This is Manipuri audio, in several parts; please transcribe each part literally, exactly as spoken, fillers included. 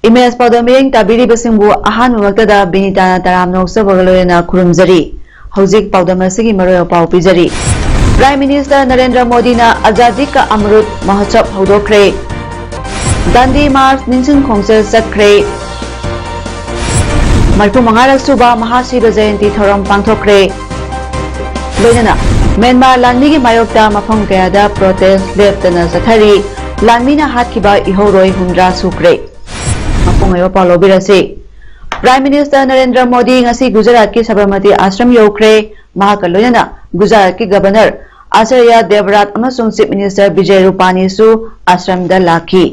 ꯏꯃꯦꯖ ꯄꯥꯎꯗꯝ ꯃꯤꯠꯌꯦꯡ ꯇꯥꯕꯤꯔꯤꯕꯁꯤꯡꯕꯨ ꯑꯍꯥꯟꯕꯃꯛꯇꯗ ꯕꯤꯅꯤꯇꯥꯅ ꯇꯔꯥꯝꯅ ꯑꯣꯛꯆꯕꯒ ꯂꯣꯏꯅꯅ ꯈꯨꯔꯨꯝꯖꯔꯤ꯫ ꯍꯧꯖꯤꯛ ꯄꯥꯎꯗꯝ ꯑꯁꯤꯒꯤ ꯃꯔꯨꯑꯣꯏꯕ ꯄꯥꯎ ꯄꯤꯖꯔꯤ꯫ Prime Minister ꯅꯔꯦꯟꯗ꯭ꯔ ꯃꯣꯗꯤꯅ ꯑꯖꯥꯗꯤ ꯀꯥ ꯑꯃꯔꯨꯠ ꯃꯍꯣꯠꯁꯕ ꯍꯧꯗꯣꯛꯈ꯭ꯔꯦ꯫ ꯗꯥꯟꯗꯤ ꯃꯥꯔꯆ ꯅꯤꯡꯁꯤꯡ ꯈꯣꯡꯆꯠ ꯆꯠꯈ꯭ꯔꯦ꯫ ꯃꯔꯤꯐꯨ ꯃꯉꯥꯔꯛ ꯁꯨꯕ ꯃꯍꯥꯁꯤꯚ ꯖꯌꯟꯇꯤ ꯊꯧꯔꯝ ꯄꯥꯡꯊꯣꯛꯈ꯭ꯔꯦ꯫ ꯂꯣꯏꯅꯅ ꯃ꯭ꯌꯥꯟꯃꯥꯔ ꯂꯥꯟꯃꯤꯒꯤ ꯃꯥꯌꯣꯛꯇ ꯃꯐꯝ ꯀꯌꯥꯗ protest ꯂꯦꯞꯇꯅ ꯆꯠꯊꯔꯤ꯫ ꯂꯥꯟꯃꯤꯅ ꯍꯥꯠꯈꯤꯕ ꯏꯍꯧꯔꯣꯏ ꯍꯨꯝꯗ꯭ꯔꯥ ꯁꯨꯈ꯭ꯔꯦ꯫ ꯃꯄꯨꯡ ꯑꯣꯏꯕ ꯄꯥꯎ ꯂꯧꯕꯤꯔꯁꯤ꯫ Prime Minister ꯅꯔꯦꯟꯗ꯭ꯔ ꯃꯣꯗꯤ ꯉꯁꯤ ꯒꯨꯖꯔꯥꯠꯀꯤ ꯁꯕꯔꯃꯇꯤ ꯑꯥꯁ꯭ꯔꯝ ꯌꯧꯈ꯭ꯔꯦ꯫ ꯃꯍꯥꯛꯀ ꯂꯣꯏꯅꯅ ꯒꯨꯖꯔꯥꯠꯀꯤ Governor ꯑꯆꯥꯔꯌ ꯗꯦꯕꯔꯥꯠ ꯑꯃꯁꯨꯡ Chief Minister ꯕꯤꯖꯌ ꯔꯨꯄꯥꯅꯤꯁꯨ ꯑꯥꯁ꯭ꯔꯝꯗ ꯂꯥꯛꯈꯤ꯫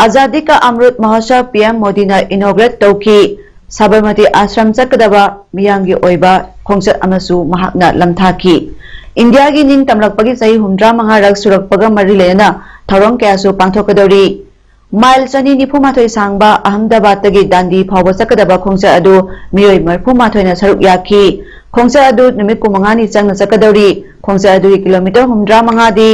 ꯑꯖꯥꯗꯤ ꯀꯥ ꯑꯃꯔꯨꯠ ꯃꯍꯣꯠꯁꯕ P M ꯃꯣꯗꯤꯅ inaugurate ꯇꯧꯈꯤ꯫ ꯁꯕꯔꯃꯇꯤ ꯑꯥꯁ꯭ꯔꯝ ꯆꯠꯀꯗꯕ ꯃꯤꯌꯥꯝꯒꯤ ꯑꯣꯏꯕ ꯈꯣꯡꯆꯠ ꯑꯃꯁꯨ ꯃꯍꯥꯛꯅ ꯂꯝꯊꯥꯈꯤ꯫ ꯏꯟꯗꯤꯌꯥꯒꯤ ꯅꯤꯡꯇꯝꯂꯛꯄꯒꯤ ꯆꯍꯤ ꯍꯨꯝꯗ꯭ꯔꯥ ꯃꯉꯥꯔꯛ ꯁꯨꯔꯛꯄꯒ ꯃꯔꯤ ꯂꯩꯅꯅ ꯊꯧꯔꯝ ꯀꯌꯥꯁꯨ ꯄꯥꯡꯊꯣꯛꯀꯗꯧꯔꯤ꯫ ꯃꯥꯏꯜ ꯆꯅꯤ ꯅꯤꯐꯨ ꯃꯥꯊꯣꯏ ꯁꯥꯡꯕ ꯑꯍꯃꯗꯥꯕꯥꯗꯇꯒꯤ ꯗꯥꯟꯗꯤ ꯐꯥꯎꯕ ꯆꯠꯀꯗꯕ ꯈꯣꯡꯆꯠ ꯑꯗꯨ ꯃꯤꯑꯣꯏ ꯃꯔꯤꯐꯨ ꯃꯥꯊꯣꯏꯅ ꯁꯔꯨꯛ ꯌꯥꯈꯤ꯫ ꯈꯣꯡꯆꯠ ꯑꯗꯨ ꯅꯨꯃꯤꯠ ꯀꯨꯟꯃꯉꯥꯅꯤ ꯆꯪꯅ ꯆꯠꯀꯗꯧꯔꯤ꯫ ꯈꯣꯡꯆꯠ ꯑꯗꯨꯒꯤ ꯀꯤꯂꯣꯃꯤꯇꯔ ꯍꯨꯝꯗ꯭ꯔꯥ ꯃꯉꯥꯗꯤ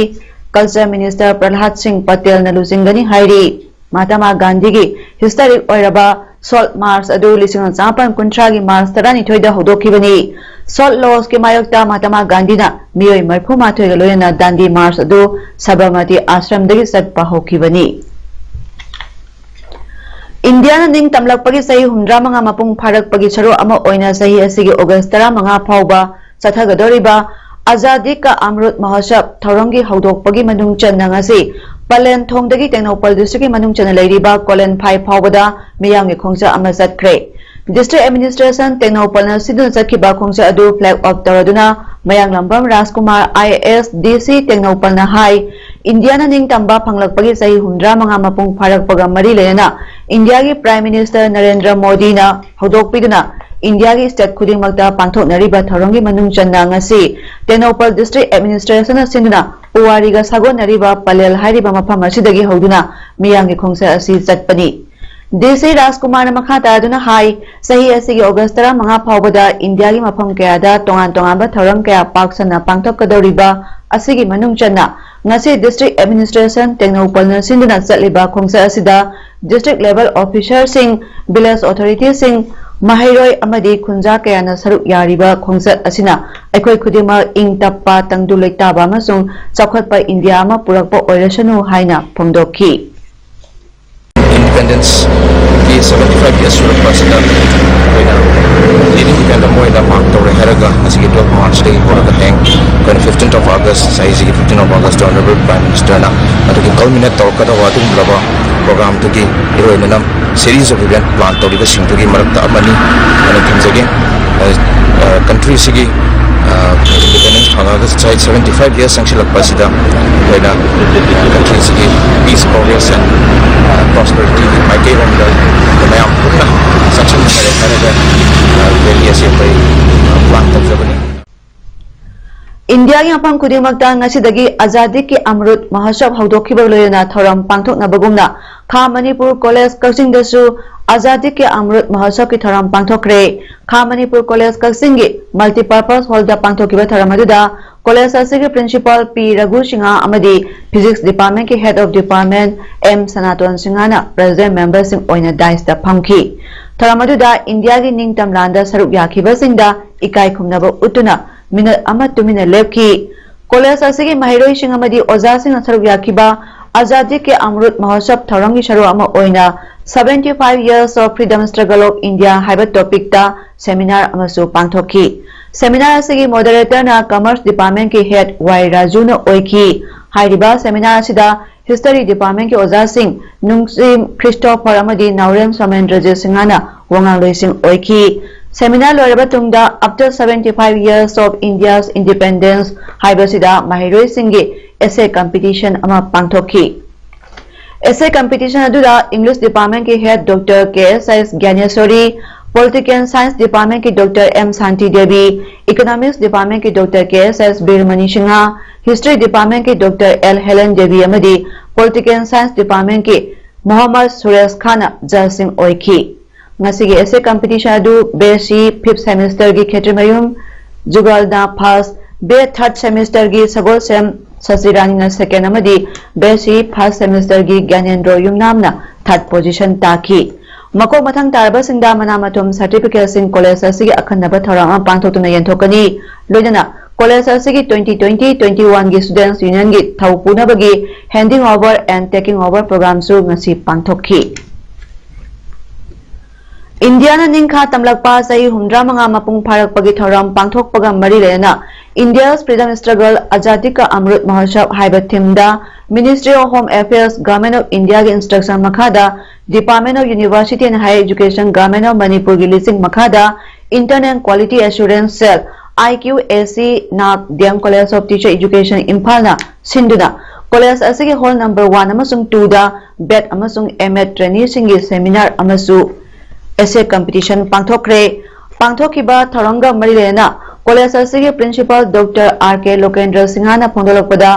Culture Minister ꯄ꯭ꯔꯍꯂꯥꯗ ꯁꯤꯡ ꯄꯇꯦꯜꯅ ꯂꯨꯆꯤꯡꯒꯅꯤ ꯍꯥꯏꯔꯤ꯫ ꯃꯍꯥꯇꯃꯥ ꯒꯥꯟꯙꯤꯒꯤ historic ꯑꯣꯏꯔꯕ Salt March ꯑꯗꯨ ꯂꯤꯁꯤꯡ ꯑꯃ ꯆꯃꯥꯄꯟ ꯀꯨꯟꯊ꯭ꯔꯥꯒꯤ ꯃꯥꯔꯆ ꯇꯔꯥꯅꯤꯊꯣꯏꯗ ꯍꯧꯗꯣꯛꯈꯤꯕꯅꯤ꯫ Salt Laws ꯀꯤ ꯃꯥꯌꯣꯛꯇ ꯃꯍꯥꯇꯃꯥ ꯒꯥꯟꯙꯤꯅ ꯃꯤꯑꯣꯏ ꯃꯔꯤꯐꯨ ꯃꯥꯊꯣꯏꯒ ꯂꯣꯏꯅꯅ ꯗꯥꯟꯗꯤ ꯃꯥꯔꯆ ꯑꯗꯨ ꯁꯕꯔꯃꯇꯤ ꯑꯥꯁ꯭ꯔꯝꯗꯒꯤ ꯆꯠꯄ ꯍꯧꯈꯤꯕꯅꯤ꯫ ꯏꯟꯗꯤꯌꯥꯅ ꯅꯤꯡꯇꯝꯂꯛꯄꯒꯤ ꯆꯍꯤ ꯍꯨꯝꯗ꯭ꯔꯥ ꯃꯉꯥ ꯃꯄꯨꯡ ꯐꯥꯔꯛꯄꯒꯤ ꯁꯔꯨꯛ ꯑꯃ ꯑꯣꯏꯅ ꯆꯍꯤ ꯑꯁꯤꯒꯤ ꯑꯣꯒꯁ ꯇꯔꯥꯃꯉꯥ ꯐꯥꯎꯕ ꯆꯠꯊꯒꯗꯧꯔꯤꯕ ꯑꯖꯥꯗꯤ ꯀꯥ ꯑꯃꯔꯨꯠ ꯃꯍꯣꯠꯁꯕ ꯊꯧꯔꯝꯒꯤ ꯍꯧꯗꯣꯛꯄꯒꯤ ꯃꯅꯨꯡ ꯆꯟꯅ ꯉꯁꯤ ꯄꯂꯦꯟ ꯊꯣꯡꯗꯒꯤ ꯇꯦꯡꯅꯧꯄꯜ district ꯀꯤ ꯃꯅꯨꯡ ꯆꯟꯅ ꯂꯩꯔꯤꯕ ꯀꯣꯂꯦꯟꯐꯥꯏ ꯐꯥꯎꯕꯗ ꯃꯤꯌꯥꯝꯒꯤ ꯈꯣꯡꯆꯠ ꯑꯃ ꯆꯠꯈ꯭ꯔꯦ꯫ District Administration ꯇꯦꯡꯅꯧꯄꯜꯅ ꯁꯤꯟꯗꯨꯅ ꯆꯠꯈꯤꯕ ꯈꯣꯡꯆꯠ ꯑꯗꯨ flag off ꯇꯧꯔꯗꯨꯅ Mayanglambam Rajkumar, I A S, D C ꯇꯦꯡꯅꯧꯄꯜꯅ ꯍꯥꯏ, ꯏꯟꯗꯤꯌꯥꯅ ꯅꯤꯡꯇꯝꯕ ꯐꯪꯂꯛꯄꯒꯤ ꯆꯍꯤ ꯍꯨꯝꯗ꯭ꯔꯥ ꯃꯉꯥ ꯃꯄꯨꯡ ꯐꯥꯔꯛꯄꯒ ꯃꯔꯤ ꯂꯩꯅꯅ ꯏꯟꯗꯤꯌꯥꯒꯤ Prime Minister ꯅꯔꯦꯟꯗ꯭ꯔ ꯃꯣꯗꯤꯅ ꯍꯧꯗꯣꯛꯄꯤꯗꯨꯅ ꯏꯟꯗꯤꯌꯥꯒꯤ state ꯈꯨꯗꯤꯡꯃꯛꯇ ꯄꯥꯡꯊꯣꯛꯅꯔꯤꯕ ꯊꯧꯔꯝꯒꯤ ꯃꯅꯨꯡ ꯆꯟꯅ ꯉꯁꯤ ꯇꯦꯡꯅꯧꯄꯜ District Administrationꯅ ꯁꯤꯟꯗꯨꯅ ꯄꯨꯋꯥꯔꯤꯒ ꯁꯥꯒꯣꯟꯅꯔꯤꯕ ꯄꯂꯦꯜ ꯍꯥꯏꯔꯤꯕ ꯃꯐꯝ ꯑꯁꯤꯗꯒꯤ ꯍꯧꯗꯨꯅ ꯃꯤꯌꯥꯝꯒꯤ ꯈꯣꯡꯆꯠ ꯑꯁꯤ ꯆꯠꯄꯅꯤ꯫ ꯗꯤ ꯁꯤ ꯔꯥꯖꯀꯨꯃꯥꯔꯅ ꯃꯈꯥ ꯇꯥꯗꯨꯅ ꯍꯥꯏ, ꯆꯍꯤ ꯑꯁꯤꯒꯤ August ꯇꯔꯥꯃꯉꯥ ꯐꯥꯎꯕꯗ ꯏꯟꯗꯤꯌꯥꯒꯤ ꯃꯐꯝ ꯀꯌꯥꯗ ꯇꯣꯉꯥꯟ ꯇꯣꯉꯥꯟꯕ ꯊꯧꯔꯝ ꯀꯌꯥ ꯄꯥꯛ ꯁꯟꯅ ꯄꯥꯡꯊꯣꯛꯀꯗꯧꯔꯤꯕ ꯑꯁꯤꯒꯤ ꯃꯅꯨꯡ ꯆꯟꯅ ꯉꯁꯤ District Administration ꯇꯦꯡꯅꯧꯄꯜꯅ ꯁꯤꯟꯗꯨꯅ ꯆꯠꯂꯤꯕ ꯈꯣꯡꯆꯠ ꯑꯁꯤꯗ District Level Officerꯁꯤꯡ, Village Authorityꯁꯤꯡ, ꯃꯍꯩꯔꯣꯏ ꯑꯃꯗꯤ ꯈꯨꯟꯖꯥ ꯀꯌꯥꯅ ꯁꯔꯨꯛ ꯌꯥꯔꯤꯕ ꯈꯣꯡꯆꯠ ꯑꯁꯤꯅ ꯑꯩꯈꯣꯏ ꯈꯨꯗꯤꯡꯃꯛ ꯏꯪ ꯇꯞꯄ, ꯇꯪꯗꯨ ꯂꯩꯇꯥꯕ ꯑꯃꯁꯨꯡ ꯆꯥꯎꯈꯠꯄ ꯏꯟꯗꯤꯌꯥ ꯑꯃ ꯄꯨꯔꯛꯄ ꯑꯣꯏꯔꯁꯅꯨ ꯍꯥꯏꯅ ꯐꯣꯡꯗꯣꯛꯈꯤ꯫ Independenceꯀꯤ seventy five years ꯁꯨꯔꯛꯄ ꯑꯁꯤꯗ ꯑꯩꯈꯣꯏꯅ leading event ꯑꯃ ꯑꯣꯏꯅ mark ꯇꯧꯔꯦ ꯍꯥꯏꯔꯒ ꯉꯁꯤꯒꯤ twelve Marchꯇꯒꯤ ꯍꯧꯔꯒ ꯍꯌꯦꯡ ꯑꯩꯈꯣꯏꯅ fifteen of August, ꯆꯍꯤꯁꯤꯒꯤ fifteen of August Honorable Prime Ministerꯅ ꯑꯗꯨꯒꯤ culminate ꯇꯧꯔꯛꯀꯗꯕ ꯑꯗꯨꯒꯨꯝꯂꯕ programꯗꯨꯒꯤ ꯏꯔꯣꯏꯅꯅ series of event plan ꯇꯧꯔꯤꯕꯁꯤꯡꯗꯨꯒꯤ ꯃꯔꯛꯇ ꯑꯃꯅꯤ ꯍꯥꯏꯅ ꯊꯝꯖꯒꯦ꯫ Countryꯁꯤꯒꯤ Independence ꯐꯪꯉꯒ ꯆꯍꯤ seventy five years ꯆꯪꯁꯤꯜꯂꯛꯄ ꯑꯁꯤꯗ ꯑꯩꯈꯣꯏꯅ countryꯁꯤꯒꯤ peace, progress and prosperityꯒꯤ ꯃꯥꯏꯀꯩꯔꯣꯝꯗ ꯃꯌꯥꯝ ꯄꯨꯟꯅ ꯆꯪꯁꯤꯟꯃꯤꯟꯅꯔꯦ ꯍꯥꯏꯔꯒ rally ꯑꯁꯤ ꯑꯩꯈꯣꯏ plan ꯇꯧꯖꯕꯅꯤ꯫ ꯏꯟꯗꯤꯌꯥꯒꯤ ꯃꯐꯝ ꯈꯨꯗꯤꯡꯃꯛꯇ ꯉꯁꯤꯗꯒꯤ ꯑꯖꯥꯗꯤ ꯀꯤ ꯑꯃꯔꯨꯠ ꯃꯍꯣꯠꯁꯕ ꯍꯧꯗꯣꯛꯈꯤꯕꯒ ꯂꯣꯏꯅꯅ ꯊꯧꯔꯝ ꯄꯥꯡꯊꯣꯛꯅꯕꯒꯨꯝꯅ ꯈꯥ ꯃꯅꯤꯄꯨꯔ ꯀꯣꯂꯦꯖ ꯀꯛꯆꯤꯡꯗꯁꯨ ꯑꯖꯥꯗꯤ ꯀꯤ ꯑꯃꯔꯨꯠ ꯃꯍꯣꯠꯁꯕꯀꯤ ꯊꯧꯔꯝ ꯄꯥꯡꯊꯣꯛꯈ꯭ꯔꯦ꯫ ꯈꯥ ꯃꯅꯤꯄꯨꯔ ꯀꯣꯂꯦꯖ ꯀꯛꯆꯤꯡꯒꯤ multipurpose hallꯗ ꯄꯥꯡꯊꯣꯛꯈꯤꯕ ꯊꯧꯔꯝ ꯑꯗꯨꯗ ꯀꯣꯂꯦꯖ ꯑꯁꯤꯒꯤ principal ꯄꯤ ꯔꯘꯨ ꯁꯤꯡꯍ ꯑꯃꯗꯤ physics departmentꯀꯤ head of department M Sanaton ꯁꯤꯡꯍꯅ president memberꯁꯤꯡ ꯑꯣꯏꯅ dais ꯇ ꯐꯝꯈꯤ꯫ ꯊꯧꯔꯝ ꯑꯗꯨꯗ ꯏꯟꯗꯤꯌꯥꯒꯤ ꯅꯤꯡꯇꯝ ꯂꯥꯟꯗ ꯁꯔꯨꯛ ꯌꯥꯈꯤꯕꯁꯤꯡꯗ ꯏꯀꯥꯏ ꯈꯨꯝꯅꯕ ꯎꯠꯇꯨꯅ minute ꯑꯃ ꯇꯨꯃꯤꯟꯅ ꯂꯦꯞꯈꯤ꯫ ꯀꯣꯂꯦꯖ ꯑꯁꯤꯒꯤ ꯃꯍꯩꯔꯣꯏꯁꯤꯡ ꯑꯃꯗꯤ ꯑꯣꯖꯥꯁꯤꯡꯅ ꯁꯔꯨꯛ ꯌꯥꯈꯤꯕ ꯑꯖꯥꯗꯤ ꯀꯦ ꯑꯃꯔꯨꯠ ꯃꯍꯣꯠꯁꯕ ꯊꯧꯔꯝꯒꯤ ꯁꯔꯨꯛ ꯑꯃ ꯑꯣꯏꯅ Seventy five Years of Freedom Struggle of India ꯍꯥꯏꯕ topicꯇ seminar ꯑꯃꯁꯨ ꯄꯥꯡꯊꯣꯛꯈꯤ꯫ Seminar ꯑꯁꯤꯒꯤ moderatorꯅ Commerce Departmentꯀꯤ head ꯋꯥꯏ ꯔꯥꯖꯨꯅ ꯑꯣꯏꯈꯤ꯫ ꯍꯥꯏꯔꯤꯕ seminar ꯑꯁꯤꯗ History Departmentꯀꯤ ꯑꯣꯖꯥꯁꯤꯡ ꯅꯨꯡꯆꯤꯝ ꯈ꯭ꯔꯤꯁꯇꯣꯐꯔ ꯑꯃꯗꯤ ꯅꯥꯎꯔꯦꯝ ꯁꯣꯃꯦꯟꯗ꯭ꯔꯖꯤꯠ ꯁꯤꯡꯍꯅ ꯋꯥꯉꯥꯡꯂꯣꯏꯁꯤꯡ ꯑꯣꯏꯈꯤ꯫ Seminar ꯂꯣꯏꯔꯕ ꯇꯨꯡꯗ After seventy five years of India's independence ꯍꯥꯏꯕꯁꯤꯗ ꯃꯍꯩꯔꯣꯏꯁꯤꯡꯒꯤ essay competition ꯑꯃ ꯄꯥꯡꯊꯣꯛꯈꯤ꯫ Essay competition ꯑꯗꯨꯗ English Department ꯀꯤ Head Doctor K S S Gyaneswari, Political Science Department ꯀꯤ Doctor M Shanti Devi, Economics Department ꯀꯤ Doctor K S S Birmani Singha, History Department ꯀꯤ Doctor L Helen Devi ꯑꯃꯗꯤ Political Science Department ꯀꯤ Mohammad Suresh Khan ꯅ judge ꯁꯤꯡ ꯑꯣꯏꯈꯤ꯫ ꯉꯁꯤꯒꯤ essay competition ꯑꯗꯨ B S C fifth semester ꯒꯤ ꯈꯦꯇ꯭ꯔꯤꯃꯌꯨꯝ ꯖꯨꯒꯜꯅ first, B A third semester ꯒꯤ ꯁꯒꯣꯜꯁꯦꯝ ꯁꯁꯤꯔꯥꯅꯤꯅ second ꯑꯃꯗꯤ B S C first semester ꯒꯤ ꯒ꯭ꯌꯥꯅꯦꯟꯗ꯭ꯔꯣ ꯌꯨꯝꯅꯥꯝꯅ third position ꯇꯥꯈꯤ꯫ ꯃꯀꯣꯛ ꯃꯊꯪ ꯇꯥꯔꯕꯁꯤꯡꯗ ꯃꯅꯥ ꯃꯊꯨꯝ certificate ꯁꯤꯡ college ꯑꯁꯤꯒꯤ ꯑꯈꯟꯅꯕ ꯊꯧꯔꯝ ꯑꯃ ꯄꯥꯡꯊꯣꯛꯇꯨꯅ ꯌꯦꯟꯊꯣꯛꯀꯅꯤ꯫ ꯂꯣꯏꯅꯅ college ꯑꯁꯤꯒꯤ twenty twenty twenty one ꯒꯤ Students Union ꯒꯤ ꯊꯧ ꯄꯨꯅꯕꯒꯤ handing over and taking over program ꯁꯨ ꯉꯁꯤ ꯄꯥꯡꯊꯣꯛꯈꯤ꯫ ꯏꯟꯗꯤꯌꯥꯅ ꯅꯤꯡꯈꯥ ꯇꯝꯂꯛꯄ ꯆꯍꯤ ꯍꯨꯝꯗ꯭ꯔꯥ ꯃꯉꯥ ꯃꯄꯨꯡ ꯐꯥꯔꯛꯄꯒꯤ ꯊꯧꯔꯝ ꯄꯥꯡꯊꯣꯛꯄꯒ ꯃꯔꯤ ꯂꯩꯅꯅ India's Freedom Struggle Azadi Ka Amrut Mahotsav ꯍꯥꯏꯕ theme the Ministry of Home Affairs, Government of India ꯒꯤ instruction ꯃꯈꯥꯗ Department of University and Higher Education, Government of Manipur ꯒꯤ ꯂꯤꯁꯤꯡ ꯃꯈꯥꯗ Intern and Quality Assurance Cell, I Q A C, NAAC D M College of Teacher Education, ꯏꯝꯐꯥꯜꯅ ꯁꯤꯟꯗꯨꯅ college ꯑꯁꯤꯒꯤ hall number one ꯑꯃꯁꯨꯡ two ꯗ B.Ed ꯑꯃꯁꯨꯡ M.Ed trainee ꯁꯤꯡꯒꯤ seminar ꯑꯃꯁꯨ essay competition ꯄꯥꯡꯊꯣꯛꯈ꯭ꯔꯦ꯫ ꯄꯥꯡꯊꯣꯛꯈꯤꯕ ꯊꯧꯔꯝꯒ ꯃꯔꯤ ꯂꯩꯅꯅ college ꯑꯁꯤꯒꯤ principal Doctor R K Lokendra Singha ꯅ ꯐꯣꯡꯗꯣꯛꯂꯛꯄꯗ,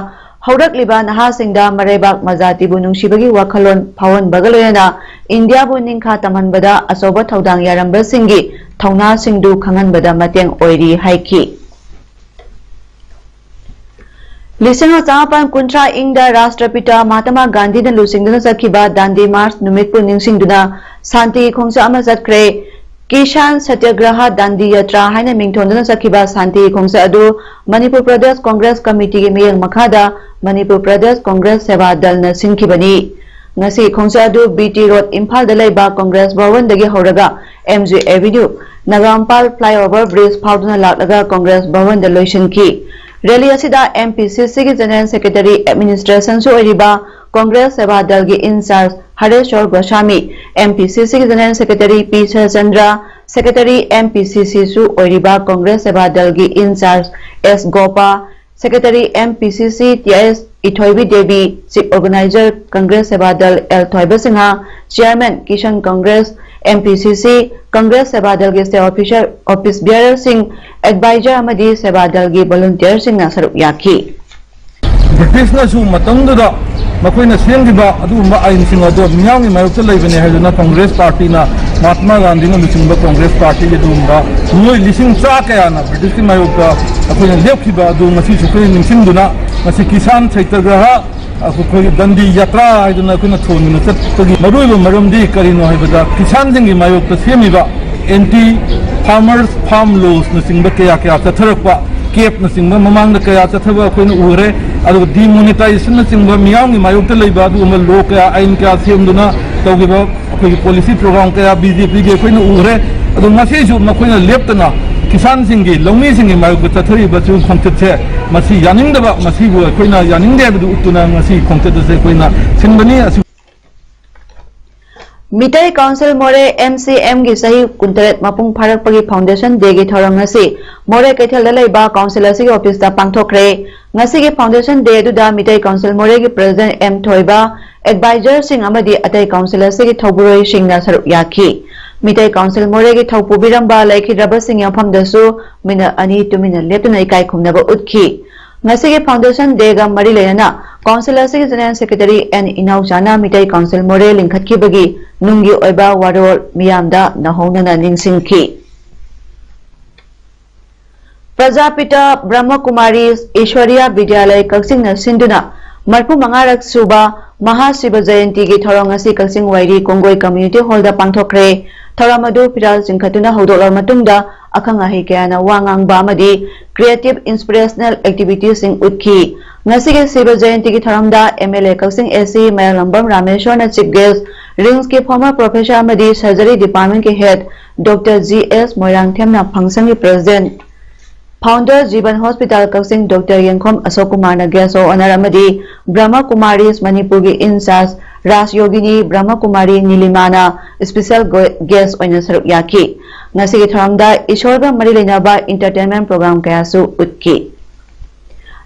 ꯍꯧꯔꯛꯂꯤꯕ ꯅꯍꯥꯁꯤꯡꯗ ꯃꯔꯩꯕꯥꯛ ꯃꯖꯥꯇꯤꯕꯨ ꯅꯨꯡꯁꯤꯕꯒꯤ ꯋꯥꯈꯜꯂꯣꯟ ꯐꯥꯎꯍꯟꯕꯒ ꯂꯣꯏꯅꯅ ꯏꯟꯗꯤꯌꯥꯕꯨ ꯅꯤꯡꯈꯥ ꯇꯝꯍꯟꯕꯗ ꯑꯆꯧꯕ ꯊꯧꯗꯥꯡ ꯌꯥꯔꯝꯕꯁꯤꯡꯒꯤ ꯊꯧꯅꯥꯁꯤꯡꯗꯨ ꯈꯪꯍꯟꯕꯗ ꯃꯇꯦꯡ ꯑꯣꯏꯔꯤ ꯍꯥꯏꯈꯤ꯫ ꯂꯤꯁꯤꯡ ꯑꯃ ꯆꯃꯥꯄꯟ ꯀꯨꯟꯊ꯭ꯔꯥ ꯏꯪꯗ ꯔꯥꯁꯇ꯭ꯔꯄꯤꯇꯥ ꯃꯍꯥꯇꯃꯥ ꯒꯥꯟꯙꯤꯅ ꯂꯨꯆꯤꯡꯗꯨꯅ ꯆꯠꯈꯤꯕ ꯗꯥꯟꯗꯤ ꯃꯥꯔꯆ ꯅꯨꯃꯤꯠꯄꯨ ꯅꯤꯡꯁꯤꯡꯗꯨꯅ ꯁꯥꯟꯇꯤꯒꯤ ꯈꯣꯡꯆꯠ ꯑꯃ ꯆꯠꯈ꯭ꯔꯦ꯫ ꯀꯤꯁꯥꯟ ꯁꯇ꯭ꯌꯒ꯭ꯔꯍ ꯗꯥꯟꯗꯤ ꯌꯥꯇ꯭ꯔꯥ ꯍꯥꯏꯅ ꯃꯤꯡꯊꯣꯟꯗꯨꯅ ꯆꯠꯈꯤꯕ ꯁꯥꯟꯇꯤꯒꯤ ꯈꯣꯡꯆꯠ ꯑꯗꯨ ꯃꯅꯤꯄꯨꯔ ꯄ꯭ꯔꯗꯦꯁ ꯀꯣꯡꯒ꯭ꯔꯦꯁ ꯀꯃꯤꯇꯤꯒꯤ ꯃꯤꯠꯌꯦꯡ ꯃꯈꯥꯗ ꯃꯅꯤꯄꯨꯔ ꯄ꯭ꯔꯗꯦꯁ ꯀꯣꯡꯒ꯭ꯔꯦꯁ ꯁꯦꯕꯥ ꯗꯜꯅ ꯁꯤꯟꯈꯤꯕꯅꯤ꯫ ꯉꯁꯤ ꯈꯣꯡꯆꯠ ꯑꯗꯨ B T Road ꯏꯝꯐꯥꯜꯗ ꯂꯩꯕ ꯀꯣꯡꯒ꯭ꯔꯦꯁ ꯚꯋꯟꯗꯒꯤ ꯍꯧꯔꯒ M G Avenue, Nagamapal flyover bridge ꯐꯥꯎꯗꯨꯅ ꯂꯥꯛꯂꯒ ꯀꯣꯡꯒ꯭ꯔꯦꯁ ꯚꯋꯟꯗ ꯂꯣꯏꯁꯤꯟꯈꯤ꯫ Rally ꯑꯁꯤꯗ M P C C ꯒꯤ General Secretary, Administration ꯁꯨ ꯑꯣꯏꯔꯤꯕ ꯀꯣꯡꯒ꯭ꯔꯦꯁ ꯁꯦꯕꯥ ꯗꯜꯒꯤ in-charge ꯍꯔꯦꯁ꯭ꯋꯔ ꯒꯣꯁꯥꯃꯤ, M P C C ꯒꯤ General Secretary P ꯁꯔꯆꯟꯗ꯭ꯔ, Secretary M P C C ꯁꯨ ꯑꯣꯏꯔꯤꯕ ꯀꯣꯡꯒ꯭ꯔꯦꯁ ꯁꯦꯕꯥ ꯗꯜꯒꯤ in-charge S ꯒꯣꯄꯥ, Secretary M P C C T S Ithoibi Devi, Chief Organizer Congress Seva Dal L Thoiba Singha, Chairman Kisan Congress M P C C, Congress Seva Dalꯒꯤ State Officer, Office Bearer ꯁꯤꯡ, Advisor ꯑꯃꯗꯤ Seva Dalꯒꯤ volunteer ꯁꯤꯡꯅ ꯁꯔꯨꯛ ꯌꯥꯈꯤ꯫ ꯕ꯭ꯔꯤꯇꯤꯁꯅꯁꯨ ꯃꯇꯝꯗꯨꯗ ꯃꯈꯣꯏꯅ ꯁꯦꯝꯈꯤꯕ ꯑꯗꯨꯒꯨꯝꯕ ꯑꯥꯏꯟꯁꯤꯡ ꯑꯗꯣ ꯃꯤꯌꯥꯝꯒꯤ ꯃꯥꯌꯣꯛꯇ ꯂꯩꯕꯅꯦ ꯍꯥꯏꯗꯨꯅ ꯀꯪꯒ꯭ꯔꯦꯁ ꯄꯥꯔꯇꯤꯅ, ꯃꯍꯥꯇꯃꯥ ꯒꯥꯟꯙꯤꯅ ꯂꯨꯆꯤꯡꯕ ꯀꯪꯒ꯭ꯔꯦꯁ ꯄꯥꯔꯇꯤꯒꯤ ꯑꯗꯨꯒꯨꯝꯕ ꯃꯤꯑꯣꯏ ꯂꯤꯁꯤꯡ ꯆꯥ ꯀꯌꯥꯅ ꯕ꯭ꯔꯤꯇꯤꯁꯀꯤ ꯃꯥꯌꯣꯛꯇ ꯑꯩꯈꯣꯏꯅ ꯂꯦꯞꯈꯤꯕ ꯑꯗꯨ ꯉꯁꯤꯁꯨ ꯑꯩꯈꯣꯏꯅ ꯅꯤꯡꯁꯤꯡꯗꯨꯅ ꯉꯁꯤ ꯀꯤꯁꯥꯟ ꯁꯩꯇꯒ꯭ꯔꯍ, ꯑꯩꯈꯣꯏꯒꯤ ꯗꯟꯗꯤ ꯌꯥꯇ꯭ꯔꯥ ꯍꯥꯏꯗꯨꯅ ꯑꯩꯈꯣꯏꯅ ꯊꯣꯟꯗꯨꯅ ꯆꯠꯄꯒꯤ ꯃꯔꯨꯑꯣꯏꯕ ꯃꯔꯝꯗꯤ ꯀꯔꯤꯅꯣ ꯍꯥꯏꯕꯗ, ꯀꯤꯁꯥꯟꯁꯤꯡꯒꯤ ꯃꯥꯌꯣꯛꯇ ꯁꯦꯝꯃꯤꯕ ꯑꯦꯟꯇꯤ ꯐꯥꯔꯃꯔꯁ ꯐꯥꯔꯝ ꯂꯣꯁꯅꯆꯤꯡꯕ ꯀꯌꯥ ꯀꯌꯥ ꯆꯠꯊꯔꯛꯄ, ꯀꯦꯞꯅꯆꯤꯡꯕ ꯃꯃꯥꯡꯗ ꯀꯌꯥ ꯆꯠꯊꯕ ꯑꯩꯈꯣꯏꯅ ꯎꯈ꯭ꯔꯦ꯫ ꯑꯗꯨꯒ ꯗꯤꯃꯣꯅꯤꯇꯥꯏꯖꯦꯁꯟꯅꯆꯤꯡꯕ ꯃꯤꯌꯥꯝꯒꯤ ꯃꯥꯌꯣꯛꯇ ꯂꯩꯕ ꯑꯗꯨꯒꯨꯝꯕ ꯂꯣ ꯀꯌꯥ, ꯑꯥꯏꯟ ꯀꯌꯥ ꯁꯦꯝꯗꯨꯅ ꯇꯧꯈꯤꯕ ꯑꯩꯈꯣꯏꯒꯤ ꯄꯣꯂꯤꯁꯤ ꯄ꯭ꯔꯣꯒ꯭ꯔꯥꯝ ꯀꯌꯥ ꯕꯤ ꯖꯦ ꯄꯤꯒꯤ ꯑꯩꯈꯣꯏꯅ ꯎꯈ꯭ꯔꯦ꯫ ꯑꯗꯣ ꯉꯁꯤꯁꯨ ꯃꯈꯣꯏꯅ ꯂꯦꯞꯇꯅ ꯀꯤꯁꯥꯟꯁꯤꯡꯒꯤ, ꯂꯧꯃꯤꯁꯤꯡꯒꯤ ꯃꯥꯌꯣꯛꯇ ꯆꯠꯊꯔꯤꯕ ꯁꯤꯒꯨꯝꯕ ꯈꯣꯡꯆꯠꯁꯦ ꯃꯁꯤ ꯌꯥꯅꯤꯡꯗꯕ, ꯃꯁꯤꯕꯨ ꯑꯩꯈꯣꯏꯅ ꯌꯥꯅꯤꯡꯗꯦ ꯍꯥꯏꯕꯗꯨ ꯎꯠꯇꯨꯅ ꯉꯁꯤ ꯈꯣꯡꯆꯠ ꯑꯁꯤ ꯑꯩꯈꯣꯏꯅ ꯁꯤꯟꯕꯅꯤ꯫ ꯑꯁꯤ ꯃꯤꯇꯩ ꯀꯥꯎꯟꯁꯤꯜ ꯃꯣꯔꯦ M C M ꯒꯤ ꯆꯍꯤ ꯀꯨꯟꯇꯔꯦꯠ ꯃꯄꯨꯡ ꯐꯥꯔꯛꯄꯒꯤ foundation day ꯒꯤ ꯊꯧꯔꯝ ꯉꯁꯤ ꯃꯣꯔꯦ ꯀꯩꯊꯦꯜꯗ ꯂꯩꯕ ꯀꯥꯎꯟꯁꯤꯜ ꯑꯁꯤꯒꯤ ꯑꯣꯐꯤꯁꯇ ꯄꯥꯡꯊꯣꯛꯈ꯭ꯔꯦ꯫ ꯉꯁꯤꯒꯤ foundation day ꯑꯗꯨꯗ ꯃꯤꯇꯩ ꯀꯥꯎꯟꯁꯤꯜ ꯃꯣꯔꯦꯒꯤ president M ꯊꯣꯏꯕ, advisor ꯁꯤꯡ ꯑꯃꯗꯤ ꯑꯇꯩ ꯀꯥꯎꯟꯁꯤꯜ ꯑꯁꯤꯒꯤ ꯊꯧꯕꯨꯔꯣꯏꯁꯤꯡꯅ ꯁꯔꯨꯛ ꯌꯥꯈꯤ꯫ ꯃꯤꯇꯩ ꯀꯥꯎꯟꯁꯤꯜ ꯃꯣꯔꯦꯒꯤ ꯊꯧꯄꯨꯕꯤꯔꯝꯕ ꯂꯩꯈꯤꯗ꯭ꯔꯕꯁꯤꯡ ꯌꯥꯝꯐꯝꯗꯁꯨ ꯃꯤꯅꯠ ꯑꯅꯤ ꯇꯨꯃꯤꯟꯅ ꯂꯦꯞꯇꯨꯅ ꯏꯀꯥꯏ ꯈꯨꯝꯅꯕ ꯎꯠꯈꯤ꯫ ꯉꯁꯤꯒꯤ foundation day ꯒ ꯃꯔꯤ ꯂꯩꯅꯅ ꯀꯥꯎꯟꯁꯤꯜ ꯑꯁꯤꯒꯤ general secretary N ꯏꯅꯥꯎꯆꯥꯅ ꯃꯤꯇꯩ ꯀꯥꯎꯟꯁꯤꯜ ꯃꯣꯔꯦ ꯂꯤꯡꯈꯠꯈꯤꯕꯒꯤ ꯅꯨꯡꯒꯤ ꯑꯣꯏꯕ ꯋꯥꯔꯣꯜ ꯃꯤꯌꯥꯝꯗ ꯅꯧꯍꯧꯅꯅ ꯅꯤꯡꯁꯤꯡꯈꯤ꯫ ꯄ꯭ꯔꯖꯥꯄꯤꯇꯥ ꯕ꯭ꯔꯍ꯭ꯃꯀꯨꯃꯥꯔꯤ ꯏꯁ꯭ꯋꯔꯤꯌꯥ ꯕꯤꯗ꯭ꯌꯥꯂꯌ ꯀꯛꯆꯤꯡꯅ ꯁꯤꯟꯗꯨꯅ ꯃꯔꯤꯐꯨ ꯃꯉꯥꯔꯛ ꯁꯨꯕ ꯃꯍꯥꯁꯤꯕ ꯖꯌꯟꯇꯤꯒꯤ ꯊꯧꯔꯝ ꯉꯁꯤ ꯀꯛꯆꯤꯡ ꯋꯥꯏꯔꯤ ꯀꯣꯡꯒꯣꯏ community hall ꯗ ꯄꯥꯡꯊꯣꯛꯈ꯭ꯔꯦ꯫ ꯊꯧꯔꯝ ꯑꯗꯨ ꯐꯤꯔꯥꯜ ꯆꯤꯡꯈꯠꯇꯨꯅ ꯍꯧꯗꯣꯛꯂꯕ ꯃꯇꯨꯡꯗ ꯑꯈꯪ ꯑꯍꯩ ꯀꯌꯥꯅ ꯋꯥ ꯉꯥꯡꯕ ꯑꯃꯗꯤ creative inspirational activities ꯁꯤꯡ ꯎꯠꯈꯤ꯫ ꯉꯁꯤꯒꯤ ꯁꯤꯕ ꯖꯌꯟꯇꯤꯒꯤ ꯊꯧꯔꯝꯗ M L A Kakching A C Mayanglambam ꯔꯥꯃꯦꯁ꯭ꯋꯔꯅ chief guest, ꯔꯤꯝꯁꯀꯤ former professor ꯑꯃꯗꯤ surgery department ꯀꯤ head Doctor G S ꯃꯣꯏꯔꯥꯡꯊꯦꯝꯅ function ꯒꯤ president, founder ꯖꯤꯕꯟ hospital ꯀꯛꯆꯤꯡ Doctor ꯌꯦꯡꯈꯣꯝ ꯑꯁꯣꯛ ꯀꯨꯃꯥꯔꯅ guest of honour ꯑꯃꯗꯤ ꯕ꯭ꯔꯍ꯭ꯃ ꯀꯨꯃꯥꯔꯤꯁ ꯃꯅꯤꯄꯨꯔꯒꯤ in charge ꯔꯥꯖ ꯌꯣꯒꯤꯅꯤ ꯕ꯭ꯔꯍ꯭ꯃ ꯀꯨꯃꯥꯔꯤ ꯅꯤꯂꯤꯃꯥꯅ special ꯒꯣ-, guest ꯑꯣꯏꯅ ꯁꯔꯨꯛ ꯌꯥꯈꯤ꯫ ꯉꯁꯤꯒꯤ ꯊꯧꯔꯝꯗ ꯏꯁꯣꯔꯒ ꯃꯔꯤ ꯂꯩꯅꯕ entertainment program ꯀꯌꯥꯁꯨ ꯎꯠꯈꯤ꯫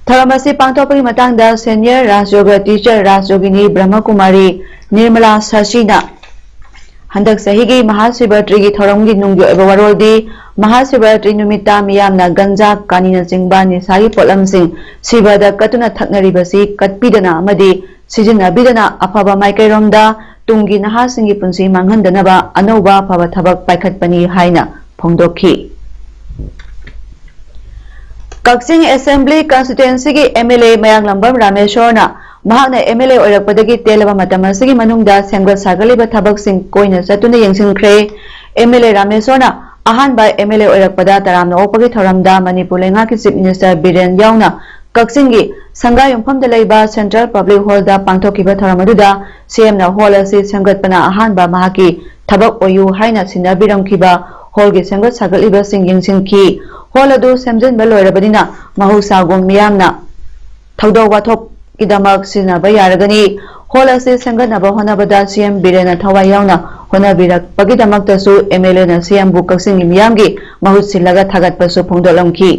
ꯊꯧꯔꯝ ꯑꯁꯤ ꯄꯥꯡꯊꯣꯛꯄꯒꯤ ꯃꯇꯥꯡꯗ senior ꯔꯥꯖꯌꯣꯒ teacher ꯔꯥꯖꯌꯣꯒꯤꯅꯤ ꯕ꯭ꯔꯍꯃꯀꯨꯃꯥꯔꯤ ꯅꯤꯔꯃꯂꯥ ꯁꯥꯁꯤꯅ ꯍꯟꯗꯛ ꯆꯍꯤꯒꯤ ꯃꯍꯥꯁꯤꯕꯔꯥꯇ꯭ꯔꯤꯒꯤ ꯊꯧꯔꯝꯒꯤ ꯅꯨꯡꯒꯤ ꯑꯣꯏꯕ ꯋꯥꯔꯣꯜꯗꯤ, ꯃꯍꯥꯁꯤꯕꯔꯥꯇ꯭ꯔꯤ ꯅꯨꯃꯤꯠꯇ ꯃꯤꯌꯥꯝꯅ ꯒꯟꯖꯥ, ꯀꯥꯅꯤꯅꯆꯤꯡꯕ ꯅꯤꯁꯥꯒꯤ ꯄꯣꯠꯂꯝꯁꯤꯡ ꯁꯤꯕꯗ ꯀꯠꯇꯨꯅ ꯊꯛꯅꯔꯤꯕꯁꯤ ꯀꯠꯄꯤꯗꯅ ꯑꯃꯗꯤ ꯁꯤꯖꯤꯟꯅꯕꯤꯗꯅ ꯑꯐꯕ ꯃꯥꯏꯀꯩꯔꯣꯝꯗ ꯇꯨꯡꯒꯤ ꯅꯍꯥꯁꯤꯡꯒꯤ ꯄꯨꯟꯁꯤ ꯃꯥꯡꯍꯟꯗꯅꯕ ꯑꯅꯧꯕ ꯑꯐꯕ ꯊꯕꯛ ꯄꯥꯏꯈꯠꯄꯅꯤ ꯍꯥꯏꯅ ꯐꯣꯡꯗꯣꯛꯈꯤ꯫ ꯀꯛꯆꯤꯡ Assembly Constituencyꯒꯤ MLA ꯃꯌꯥꯡꯂꯝꯕꯝ ꯔꯥꯃꯦꯁꯣꯔꯅ ꯃꯍꯥꯛꯅ MLA ꯑꯣꯏꯔꯛꯄꯗꯒꯤ ꯇꯦꯜꯂꯕ ꯃꯇꯝ ꯑꯁꯤꯒꯤ ꯃꯅꯨꯡꯗ ꯁꯦꯝꯒꯠ ꯁꯥꯒꯠꯂꯤꯕ ꯊꯕꯛꯁꯤꯡ ꯀꯣꯏꯅ ꯆꯠꯇꯨꯅ ꯌꯦꯡꯁꯤꯟꯈ꯭ꯔꯦ꯫ MLA ꯔꯥꯃꯦꯁꯣꯔꯅ ꯑꯍꯥꯟꯕ MLA ꯑꯣꯏꯔꯛꯄꯗ ꯇꯔꯥꯝꯅ ꯑꯣꯛꯄꯒꯤ ꯊꯧꯔꯝꯗ ꯃꯅꯤꯄꯨꯔ ꯂꯩꯉꯥꯛꯀꯤ Chief Minister ꯕꯤꯔꯦꯟ ꯌꯥꯎꯅ ꯀꯛꯆꯤꯡꯒꯤ ꯁꯪꯒꯥꯌꯨꯝꯐꯝꯗ ꯂꯩꯕ Central Public Hallꯗ ꯄꯥꯡꯊꯣꯛꯈꯤꯕ ꯊꯧꯔꯝ ꯑꯗꯨꯗ CMꯅ hall ꯑꯁꯤ ꯁꯦꯝꯒꯠꯄꯅ ꯑꯍꯥꯟꯕ ꯃꯍꯥꯛꯀꯤ ꯊꯕꯛ ꯑꯣꯏꯌꯨ ꯍꯥꯏꯅ ꯁꯤꯟꯅꯕꯤꯔꯝꯈꯤꯕ hallꯒꯤ ꯁꯦꯝꯒꯠ ꯁꯥꯒꯠꯂꯤꯕꯁꯤꯡ ꯌꯦꯡꯁꯤꯟꯈꯤ꯫ Hall ꯑꯗꯨ ꯁꯦꯝꯖꯤꯟꯕ ꯂꯣꯏꯔꯕꯅꯤꯅ ꯃꯍꯧꯁꯥꯒꯨꯝ ꯃꯤꯌꯥꯝꯅ ꯊꯧꯗꯣꯛ ꯋꯥꯊꯣꯛꯀꯤꯗꯃꯛ ꯁꯤꯖꯤꯟꯅꯕ ꯌꯥꯔꯒꯅꯤ꯫ Hall ꯑꯁꯤ ꯁꯦꯝꯒꯠꯅꯕ ꯍꯣꯠꯅꯕꯗ CM ꯕꯤꯔꯦꯟꯅ ꯊꯋꯥꯏ ꯌꯥꯎꯅ ꯍꯣꯠꯅꯕꯤꯔꯛꯄꯒꯤꯗꯃꯛꯇꯁꯨ MLAꯅ CMꯕꯨ ꯀꯛꯆꯤꯡꯒꯤ ꯃꯤꯌꯥꯝꯒꯤ ꯃꯍꯨꯠ ꯁꯤꯜꯂꯒ ꯊꯥꯒꯠꯄꯁꯨ ꯐꯣꯡꯗꯣꯛꯂꯝꯈꯤ꯫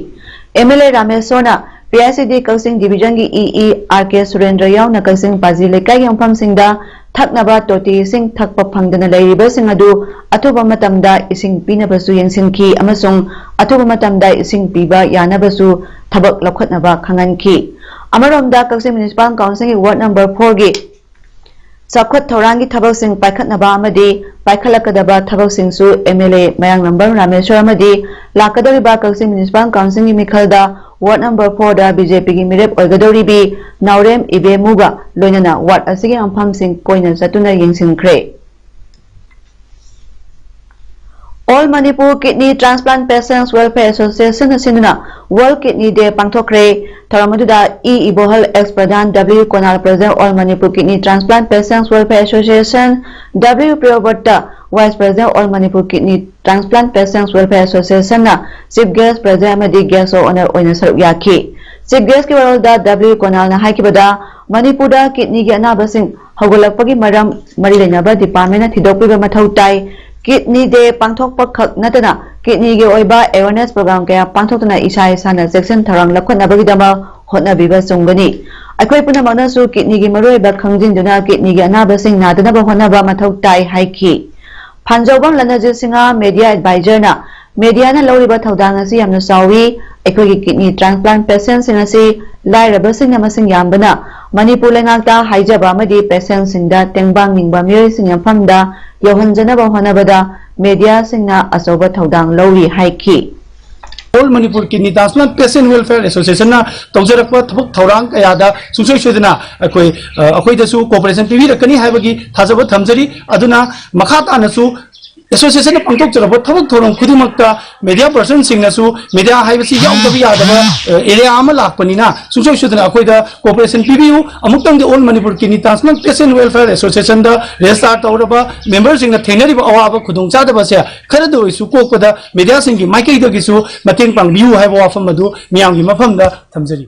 MLA ꯔꯥꯃꯦꯁꯣꯔꯅ PICD ꯀꯛꯆꯤꯡ Divisionꯒꯤ EE RK ꯁꯨꯔꯦꯟꯗ꯭ꯔ ꯌꯥꯎꯅ ꯀꯛꯆꯤꯡ ꯄꯥꯖꯤ ꯂꯩꯀꯥꯏꯒꯤ ꯃꯐꯝꯁꯤꯡꯗ ꯊꯛꯅꯕ ꯇꯣꯇꯤ ꯏꯁꯤꯡ ꯊꯛꯄ ꯐꯪꯗꯅ ꯂꯩꯔꯤꯕꯁꯤꯡ ꯑꯗꯨ ꯑꯊꯨꯕ ꯃꯇꯝꯗ ꯏꯁꯤꯡ ꯄꯤꯅꯕꯁꯨ ꯌꯦꯡꯁꯤꯟꯈꯤ ꯑꯃꯁꯨꯡ ꯑꯊꯨꯕ ꯃꯇꯝꯗ ꯏꯁꯤꯡ ꯄꯤꯕ ꯌꯥꯅꯕꯁꯨ ꯊꯕꯛ ꯂꯧꯈꯠꯅꯕ ꯈꯪꯍꯟꯈꯤ꯫ ꯑꯃꯔꯣꯝꯗ ꯀꯛꯆꯤꯡ Municipal Councilꯒꯤ Ward number fourꯒꯤ ꯆꯥꯎꯈꯠ ꯊꯧꯔꯥꯡꯒꯤ ꯊꯕꯛꯁꯤꯡ ꯄꯥꯏꯈꯠꯅꯕ ꯑꯃꯗꯤ ꯄꯥꯏꯈꯠꯂꯛꯀꯗꯕ ꯊꯕꯛꯁꯤꯡꯁꯨ MLA ꯃꯌꯥꯡꯂꯝꯕꯝ ꯔꯥꯃꯦꯁꯣꯔ ꯑꯃꯗꯤ ꯂꯥꯛꯀꯗꯧꯔꯤꯕ ꯀꯛꯆꯤꯡ Municipal Councilꯒꯤ ꯃꯤꯈꯜꯗ Ward number fourꯗ BJPꯒꯤ ꯃꯤꯔꯦꯞ ꯑꯣꯏꯒꯗꯧꯔꯤꯕꯤ ꯅꯥꯎꯔꯦꯝ ꯏꯕꯦꯃꯨꯒ ꯂꯣꯏꯅꯅ ward ꯑꯁꯤꯒꯤ ꯃꯐꯝꯁꯤꯡ ꯀꯣꯏꯅ ꯆꯠꯇꯨꯅ ꯌꯦꯡꯁꯤꯟꯈ꯭ꯔꯦ꯫ All Manipur Kidney Transplant Patients Welfare Associationꯅ ꯁꯤꯟꯗꯨꯅ World Kidney Day ꯄꯥꯡꯊꯣꯛꯈ꯭ꯔꯦ꯫ ꯊꯧꯔꯝ ꯑꯗꯨꯗ E ꯏꯕꯣꯍꯜ, ex Pradhan, W ꯀꯣꯅꯥꯜ, President, All Manipur Kidney Transplant Patients Welfare Association, W ꯄ꯭ꯔꯤꯌꯣꯕ꯭ꯔꯇ, Vice President, All Manipur Kidney Transplant Patients Welfare Associationꯅ Chief Guest, President ꯑꯃꯗꯤ Guest of Honour ꯑꯣꯏꯅ ꯁꯔꯨꯛ ꯌꯥꯈꯤ꯫ Chief Guestꯀꯤ ꯋꯥꯔꯣꯜꯗ W ꯀꯣꯅꯥꯜꯅ ꯍꯥꯏꯈꯤꯕꯗ, ꯃꯅꯤꯄꯨꯔꯗ kidneyꯒꯤ ꯑꯅꯥꯕꯁꯤꯡ ꯍꯧꯒꯠꯂꯛꯄꯒꯤ ꯃꯔꯝ ꯃꯔꯤ ꯂꯩꯅꯕ departmentꯅ ꯊꯤꯗꯣꯛꯄꯤꯕ ꯃꯊꯧ ꯇꯥꯏ꯫ Kidney Day ꯄꯥꯡꯊꯣꯛꯄ ꯈꯛ ꯅꯠꯇꯅ kidneyꯒꯤ ꯑꯣꯏꯕ awareness program ꯀꯌꯥ ꯄꯥꯡꯊꯣꯛꯇꯨꯅ ꯏꯁꯥ ꯏꯁꯥꯅ ꯆꯦꯛꯁꯤꯟ ꯊꯧꯔꯥꯡ ꯂꯧꯈꯠꯅꯕꯒꯤꯗꯃꯛ ꯍꯣꯠꯅꯕꯤꯕ ꯆꯨꯝꯒꯅꯤ꯫ ꯑꯩꯈꯣꯏ ꯄꯨꯝꯅꯃꯛꯅꯁꯨ ꯀꯤꯗꯅꯤꯒꯤ ꯃꯔꯨꯑꯣꯏꯕ ꯈꯪꯖꯤꯟꯗꯨꯅ ꯀꯤꯗꯅꯤꯒꯤ ꯑꯅꯥꯕꯁꯤꯡ ꯅꯥꯗꯅꯕ ꯍꯣꯠꯅꯕ ꯃꯊꯧ ꯇꯥꯏ ꯍꯥꯏꯈꯤ꯫ ꯐꯥꯟꯖꯧꯕꯝ ꯂꯅꯖꯤꯠ ꯁꯤꯡꯍ, ꯃꯦꯗꯤꯌꯥ ꯑꯦꯗꯚꯥꯏꯖꯔꯅ, ꯃꯦꯗꯤꯌꯥꯅ ꯂꯧꯔꯤꯕ ꯊꯧꯗꯥꯡ ꯑꯁꯤ ꯌꯥꯝꯅ ꯆꯥꯎꯏ꯫ ꯑꯩꯈꯣꯏꯒꯤ ꯀꯤꯗꯅꯤ ꯇ꯭ꯔꯥꯟꯁꯄ꯭ꯂꯥꯟ ꯄꯦꯁꯦꯟꯁꯤꯡ ꯑꯁꯤ ꯂꯥꯏꯔꯕꯁꯤꯡꯅ ꯃꯁꯤꯡ ꯌꯥꯝꯕꯅ ꯃꯅꯤꯄꯨꯔ ꯂꯩꯉꯥꯛꯇ ꯍꯥꯏꯖꯕ ꯑꯃꯗꯤ ꯄꯦꯁꯦꯟꯁꯤꯡꯗ ꯇꯦꯡꯕꯥꯡ ꯅꯤꯡꯕ ꯃꯤꯑꯣꯏꯁꯤꯡ ꯃꯐꯝꯗ ꯌꯧꯍꯟꯖꯅꯕ ꯍꯣꯠꯅꯕꯗ ꯃꯦꯗꯤꯌꯥꯁꯤꯡꯅ ꯑꯆꯧꯕ ꯊꯧꯗꯥꯡ ꯂꯧꯔꯤ ꯍꯥꯏꯈꯤ꯫ All Manipur Kidney Transplant Patient Welfare Association ꯅ ꯇꯧꯖꯔꯛꯄ ꯊꯕꯛ ꯊꯧꯔꯥꯡ ꯀꯌꯥꯗ ꯁꯨꯡꯁꯣꯏ ꯁꯣꯏꯗꯅ ꯑꯩꯈꯣꯏ ꯑ, ꯑꯩꯈꯣꯏꯗꯁꯨ cooperation ꯄꯤꯕꯤꯔꯛꯀꯅꯤ ꯍꯥꯏꯕꯒꯤ ꯊꯥꯖꯕ ꯊꯝꯖꯔꯤ꯫ ꯑꯗꯨꯅ ꯃꯈꯥ ꯇꯥꯅꯁꯨ association ꯅ ꯄꯥꯡꯊꯣꯛꯆꯔꯛꯄ ꯊꯕꯛ ꯊꯧꯔꯝ ꯈꯨꯗꯤꯡꯃꯛꯇ media person ꯁꯤꯡꯅꯁꯨ, media ꯍꯥꯏꯕꯁꯤ ꯌꯥꯎꯗꯕ ꯌꯥꯗꯕ ꯑ, area ꯑꯃ ꯂꯥꯛꯄꯅꯤꯅ ꯁꯨꯡꯁꯣꯏ ꯁꯣꯏꯗꯅ ꯑꯩꯈꯣꯏꯗ cooperation ꯄꯤꯕꯤꯌꯨ꯫ ꯑꯃꯨꯛꯇꯪꯗꯤ All Manipur Kidney Transplant Patient Welfare Association ꯗ register ꯇꯧꯔꯕ member ꯁꯤꯡꯅ ꯊꯦꯡꯅꯔꯤꯕ ꯑꯋꯥꯕ ꯈꯨꯗꯣꯡꯆꯥꯗꯕꯁꯦ ꯈꯔꯗ ꯑꯣꯏꯔꯁꯨ ꯀꯣꯛꯄꯗ media ꯁꯤꯡꯒꯤ ꯃꯥꯏꯀꯩꯗꯒꯤꯁꯨ ꯃꯇꯦꯡ ꯄꯥꯡꯕꯤꯌꯨ ꯍꯥꯏꯕ ꯋꯥꯐꯝ ꯑꯗꯨ ꯃꯤꯌꯥꯝꯒꯤ ꯃꯐꯝꯗ ꯊꯝꯖꯔꯤ꯫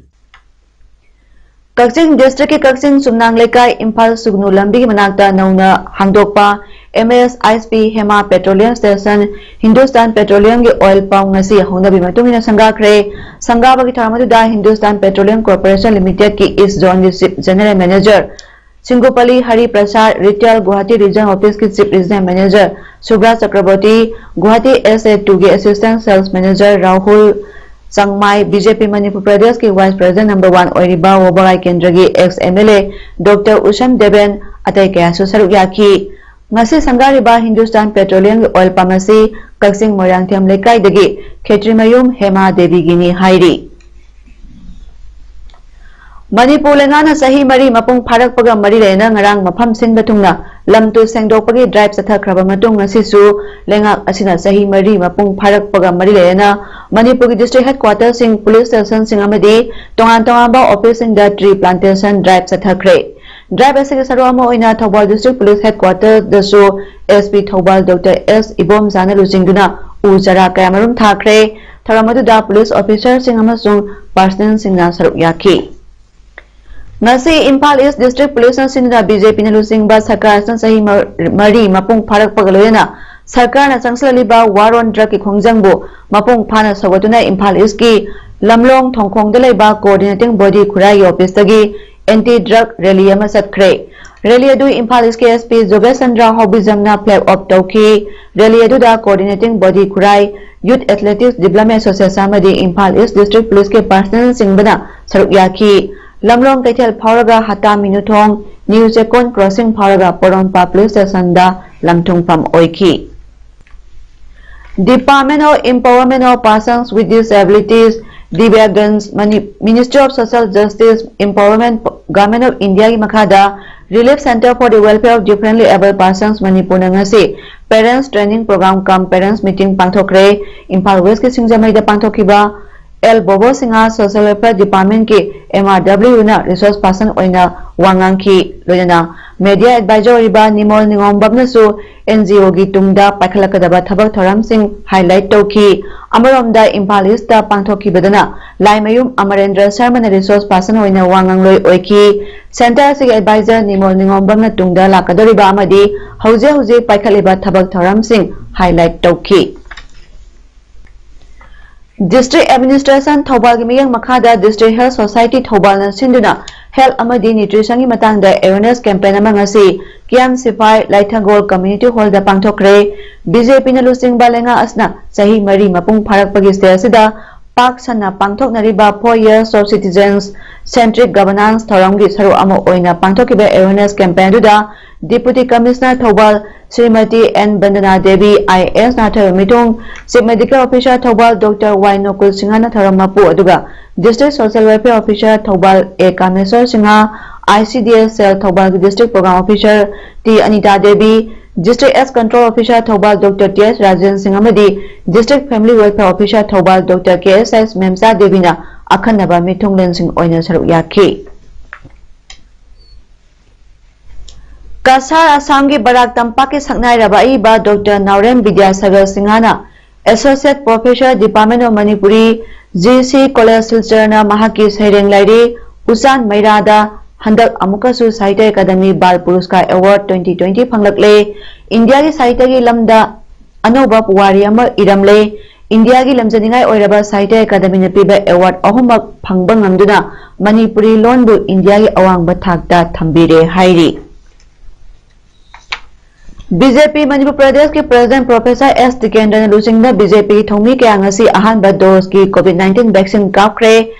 ꯀꯛꯆꯤꯡ district ꯀꯤ ꯀꯛꯆꯤꯡ ꯆꯨꯝꯅꯥꯡ ꯂꯩꯀꯥꯏ, ꯏꯝꯐꯥꯜ ꯁꯨꯒꯅꯨ ꯂꯝꯕꯤꯒꯤ ꯃꯅꯥꯛꯇ ꯅꯧꯅ ꯍꯥꯡꯗꯣꯛꯄ M S I S P Hema petroleum station, Hindustan Petroleum ꯒꯤ oil pump ꯉꯁꯤ ꯍꯧꯅꯕꯤ ꯃꯇꯨꯡ ꯏꯟꯅ ꯁꯪꯒꯥꯈ꯭ꯔꯦ꯫ ꯁꯪꯒꯥꯕꯒꯤ ꯊꯧꯔꯝ ꯑꯗꯨꯗ Hindustan Petroleum Corporation Limited ꯀꯤ East Zone ꯒꯤ Chief General Manager ꯁꯤꯡꯒꯨꯄꯂꯤ ꯍꯔꯤ ꯄ꯭ꯔꯁꯥꯗ, Retail Guwahati Region Office ꯀꯤ Chief Regional Manager ꯁꯨꯕ꯭ꯔꯥ ꯆꯀ꯭ꯔꯕꯣꯔꯇꯤ, Guwahati S A two ꯒꯤ Assistant Sales Manager Rahul ꯆꯪꯃꯥꯏ, B J P Manipur ꯄ꯭ꯔꯗꯦꯁꯀꯤ Vice President number one ꯑꯣꯏꯔꯤꯕ ꯋꯥꯕꯒꯥꯏ ꯀꯦꯟꯗ꯭ꯔꯒꯤ ex M L A Doctor ꯎꯁꯝ ꯗꯦꯕꯦꯟ, ꯑꯇꯩ ꯀꯌꯥꯁꯨ ꯁꯔꯨꯛ ꯌꯥꯈꯤ꯫ ꯉꯁꯤ ꯁꯪꯒꯥꯔꯤꯕ Hindustan Petroleum ꯒꯤ oil pump ꯑꯁꯤ ꯀꯛꯆꯤꯡ ꯃꯣꯏꯔꯥꯡꯊꯦꯝ ꯂꯩꯀꯥꯏꯗꯒꯤ ꯈꯦꯇ꯭ꯔꯤꯃꯌꯨꯝ ꯍꯦꯃꯥ ꯗꯦꯕꯤꯒꯤꯅꯤ ꯍꯥꯏꯔꯤ꯫ ꯃꯅꯤꯄꯨꯔ ꯂꯩꯉꯥꯛꯅ ꯆꯍꯤ ꯃꯔꯤ ꯃꯄꯨꯡ ꯐꯥꯔꯛꯄꯒ ꯃꯔꯤ ꯂꯩꯅꯅ ꯉꯔꯥꯡ ꯃꯐꯝ ꯁꯤꯟꯕ ꯊꯨꯡꯅ ꯂꯝ ꯇꯨ ꯁꯦꯡꯗꯣꯛꯄꯒꯤ drive ꯆꯠꯊꯈ꯭ꯔꯕ ꯃꯇꯨꯡ, ꯉꯁꯤꯁꯨ ꯂꯩꯉꯥꯛ ꯑꯁꯤꯅ ꯆꯍꯤ ꯃꯔꯤ ꯃꯄꯨꯡ ꯐꯥꯔꯛꯄꯒ ꯃꯔꯤ ꯂꯩꯅꯅ ꯃꯅꯤꯄꯨꯔꯒꯤ district headquarter ꯁꯤꯡ, police station ꯁꯤꯡ ꯑꯃꯗꯤ ꯇꯣꯉꯥꯟ ꯇꯣꯉꯥꯟꯕ office ꯁꯤꯡꯗ tree plantation drive ꯆꯠꯊꯈ꯭ꯔꯦ꯫ Drive ꯑꯁꯤꯒꯤ ꯁꯔꯨꯛ ꯑꯃ ꯑꯣꯏꯅ ꯊꯧꯕꯥꯜ district police headquarter ꯗꯁꯨ S P Thoubal Doctor S ꯏꯕꯣꯝꯆꯥꯅ ꯂꯨꯆꯤꯡꯗꯨꯅ ꯎ ꯆꯥꯔꯥ ꯀꯌꯥꯃꯔꯨꯝ ꯊꯥꯈ꯭ꯔꯦ꯫ ꯊꯧꯔꯝ ꯑꯗꯨꯗ police officer ꯁꯤꯡ ꯑꯃꯁꯨꯡ personnel ꯁꯤꯡꯅ ꯁꯔꯨꯛ ꯌꯥꯈꯤ꯫ ꯉꯁꯤ ꯏꯝꯐꯥꯜ East District Police ꯅ ꯁꯤꯟꯗꯨꯅ B J P ꯅ ꯂꯨꯆꯤꯡꯕ ꯁꯔꯀꯥꯔ ꯑꯁꯤꯅ ꯆꯍꯤ ꯃ-, ꯃꯔꯤ ꯃꯄꯨꯡ ꯐꯥꯔꯛꯄꯒ ꯂꯣꯏꯅꯅ ꯁꯔꯀꯥꯔꯅ ꯆꯪꯁꯤꯜꯂꯛꯂꯤꯕ war on drug ꯀꯤ ꯈꯣꯡꯖꯪꯕꯨ ꯃꯄꯨꯡ ꯐꯥꯅ ꯁꯧꯒꯠꯇꯨꯅ ꯏꯝꯐꯥꯜ East ꯀꯤ ꯂꯝꯂꯣꯡ ꯊꯣꯡꯈꯣꯡꯗ ꯂꯩꯕ Coordinating Body ꯈꯨꯔꯥꯏꯒꯤ ꯑꯣꯐꯤꯁꯇꯒꯤ Anti Drug Rally ꯑꯃ ꯆꯠꯈ꯭ꯔꯦ꯫ Rally ꯑꯗꯨ ꯏꯝꯐꯥꯜ East ꯀꯤ SP ꯖꯣꯒꯦꯁ ꯆꯟꯗ꯭ꯔ ꯍꯥꯎꯕꯤꯖꯝꯅ flag off ꯇꯧꯈꯤ꯫ Rally ꯑꯗꯨꯗ Coordinating Body ꯈꯨꯔꯥꯏ, Youth Athletics Development Association ꯑꯃꯗꯤ ꯏꯝꯐꯥꯜ East District Police ꯀꯤ personnel ꯁꯤꯡꯕꯅ ꯁꯔꯨꯛ ꯌꯥꯈꯤ꯫ ꯂꯝꯂꯣꯡ ꯀꯩꯊꯦꯜ ꯐꯥꯎꯔꯒ ꯍꯇꯥ ꯃꯤꯅꯨꯊꯣꯡ, ꯅ꯭ꯌꯨ ꯆꯦꯛꯀꯣꯟ crossing ꯐꯥꯎꯔꯒ ꯄꯣꯔꯣꯝꯄꯥꯠ police station ꯗ ꯂꯪꯊꯨꯡꯐꯝ ꯑꯣꯏꯈꯤ꯫ Department of Empowerment of Persons with Disabilities, Divyangans, Mani-, Ministry of Social Justice, Empowerment, Government of India ꯒꯤ ꯃꯈꯥꯗ Relief Centre for the Welfare of Differently Abled Persons ꯃꯅꯤꯄꯨꯔꯅ ꯉꯁꯤ Parents Training Program cum Parents Meeting ꯄꯥꯡꯊꯣꯛꯈ꯭ꯔꯦ꯫ Imphal West ꯀꯤ ꯁꯤꯡꯖꯃꯩꯗ ꯄꯥꯡꯊꯣꯛꯈꯤꯕ L Bobo Singh Social Welfare Department ꯀꯤ MRW ꯅ resource person ꯑꯣꯏꯅ ꯋꯥ ꯉꯥꯡꯈꯤ꯫ ꯂꯣꯏꯅꯅ media advisor ꯑꯣꯏꯔꯤꯕ ꯅꯤꯃꯣꯜ ꯅꯤꯉꯣꯝꯕꯝꯅꯁꯨ NGO ꯒꯤ ꯇꯨꯡꯗ ꯄꯥꯏꯈꯠꯂꯛꯀꯗꯕ ꯊꯕꯛ ꯊꯧꯔꯝꯁꯤꯡ highlight ꯇꯧꯈꯤ꯫ ꯑꯃꯔꯣꯝꯗ ꯏꯝꯐꯥꯜ East ꯇ ꯄꯥꯡꯊꯣꯛꯈꯤꯕꯗꯅ ꯂꯥꯏꯃꯌꯨꯝ ꯑꯃꯔꯦꯟꯗ꯭ꯔ ꯁꯔꯃꯅ resource person ꯑꯣꯏꯅ ꯋꯥ ꯉꯥꯡꯂꯣꯏ ꯑꯣꯏꯈꯤ꯫ Centre ꯑꯁꯤꯒꯤ advisor ꯅꯤꯃꯣꯜ ꯅꯤꯉꯣꯝꯕꯝꯅ ꯇꯨꯡꯗ ꯂꯥꯛꯀꯗꯧꯔꯤꯕ ꯑꯃꯗꯤ ꯍꯧꯖꯤꯛ ꯍꯧꯖꯤꯛ ꯄꯥꯏꯈꯠꯂꯤꯕ ꯊꯕꯛ ꯊꯧꯔꯝꯁꯤꯡ highlight ꯇꯧꯈꯤ꯫ District Administration ꯊꯧꯕꯥꯜꯒꯤ ꯃꯤꯠꯌꯦꯡ ꯃꯈꯥꯗ District Health Society ꯊꯧꯕꯥꯜꯅ ꯁꯤꯟꯗꯨꯅ health ꯑꯃꯗꯤ nutrition ꯒꯤ ꯃꯇꯥꯡꯗ awareness campaign ꯑꯃ ꯉꯁꯤ ꯀꯤꯌꯥꯝ ꯁꯤꯐꯥꯏ ꯂꯥꯏꯊꯪꯒꯣꯜ Community Hall ꯗ ꯄꯥꯡꯊꯣꯛꯈ꯭ꯔꯦ꯫ BJP ꯅ ꯂꯨꯆꯤꯡꯕ ꯂꯩꯉꯥꯛ ꯑꯁꯤꯅ ꯆꯍꯤ ꯃꯔꯤ ꯃꯄꯨꯡ ꯐꯥꯔꯛꯄꯒꯤ ꯁꯤꯗ ꯑꯁꯤꯗ ꯄꯥꯛ ꯁꯟꯅ ꯄꯥꯡꯊꯣꯛꯅꯔꯤꯕ Four Years of Citizens Centric Governance ꯊꯧꯔꯝꯒꯤ ꯁꯔꯨꯛ ꯑꯃ ꯑꯣꯏꯅ ꯄꯥꯡꯊꯣꯛꯈꯤꯕ awareness campaign ꯑꯗꯨꯗ Deputy Commissioner ꯊꯧꯕꯥꯜ ꯁ꯭ꯔꯤꯃꯇꯤ ꯑꯦꯟ ꯕꯟꯗꯅꯥ ꯗꯦꯕꯤ, IAS ꯅ ꯊꯧꯔꯝ ꯃꯤꯊꯨꯡ, Chief Medical Officer ꯊꯧꯕꯥꯜ ꯗꯣꯛꯇꯔ ꯋꯥꯏ ꯅꯣꯀꯨꯜ ꯁꯤꯡꯍꯅ ꯊꯧꯔꯝ ꯃꯄꯨ, ꯑꯗꯨꯒ District Social Welfare Officer ꯊꯧꯕꯥꯜ A Kameshor Singh, ICDS cell ꯊꯧꯕꯥꯜꯒꯤ District Program Officer T Anita Devi, District AIDS Control Officer ꯊꯧꯕꯥꯜ doctor T S Rajen Singh ꯑꯃꯗꯤ District Family Welfare Officer ꯊꯧꯕꯥꯜ doctor K S S Memcha ꯗꯦꯕꯤꯅ ꯑꯈꯟꯅꯕ ꯃꯤꯊꯨꯡꯂꯦꯟꯁꯤꯡ ꯑꯣꯏꯅ ꯁꯔꯨꯛ ꯌꯥꯈꯤ꯫ ꯀꯁꯥꯔ ꯑꯁꯥꯝꯒꯤ ꯕꯔꯥꯛ ꯇꯝꯄꯥꯛꯀꯤ ꯁꯛꯅꯥꯏꯔꯕ ꯑꯏꯕ ꯗꯣꯛꯇꯔ ꯅꯥꯎꯔꯦꯝ ꯕꯤꯗ꯭ꯌꯥꯁꯥꯒꯔ ꯁꯤꯡꯍꯅ Associate Professor Department of Manipuri, G C College ꯁꯤꯜꯆꯔꯅ ꯃꯍꯥꯛꯀꯤ ꯁꯩꯔꯦꯡ ꯂꯥꯏꯔꯤꯛ ꯎꯆꯥꯟ ꯃꯩꯔꯥꯗ ꯍꯟꯗꯛ ꯑꯃꯨꯛꯀꯁꯨ ꯁꯥꯍꯤꯇ꯭ꯌ ꯑꯦꯀꯥꯗꯃꯤ ꯕꯥꯜ ꯄꯨꯔꯁꯀꯥꯔ Award twenty twenty ꯐꯪꯂꯛꯂꯦ꯫ ꯏꯟꯗꯤꯌꯥꯒꯤ ꯁꯥꯍꯤꯇ꯭ꯌꯒꯤ ꯂꯝꯗ ꯑꯅꯧꯕ ꯄꯨꯋꯥꯔꯤ ꯑꯃ ꯏꯔꯝꯂꯦ꯫ ꯏꯟꯗꯤꯌꯥꯒꯤ ꯂꯝꯖꯅꯤꯡꯉꯥꯏ ꯑꯣꯏꯔꯕ ꯁꯥꯍꯤꯇ꯭ꯌ ꯑꯦꯀꯥꯗꯃꯤꯅ ꯄꯤꯕ ꯑꯦꯋꯥꯔꯗ ꯑꯍꯨꯝꯃꯛ ꯐꯪꯕ ꯉꯝꯗꯨꯅ ꯃꯅꯤꯄꯨꯔꯤ ꯂꯣꯟꯕꯨ ꯏꯟꯗꯤꯌꯥꯒꯤ ꯑꯋꯥꯡꯕ ꯊꯥꯛꯇ ꯊꯝꯕꯤꯔꯦ ꯍꯥꯏꯔꯤ꯫ ꯕꯤ ꯖꯦ ꯄꯤ ꯃꯅꯤꯄꯨꯔ ꯄ꯭ꯔꯗꯦꯁꯀꯤ ꯄ꯭ꯔꯦꯁꯤꯗꯦꯟꯠ ꯄ꯭ꯔꯣꯐꯦꯁꯔ ꯑꯦꯁ ꯇꯤꯀꯦꯟꯗ꯭ꯔꯅ ꯂꯨꯆꯤꯡꯕ ꯕꯤ ꯖꯦ ꯄꯤꯒꯤ ꯊꯧꯃꯤ ꯀꯌꯥ ꯉꯁꯤ ꯑꯍꯥꯟꯕ ꯗꯣꯁꯀꯤ ꯀꯣꯚꯤꯗ ꯅꯥꯏꯟꯇꯤꯟ ꯚꯦꯛꯁꯤꯟ ꯀꯥꯞꯈ꯭ꯔꯦ꯫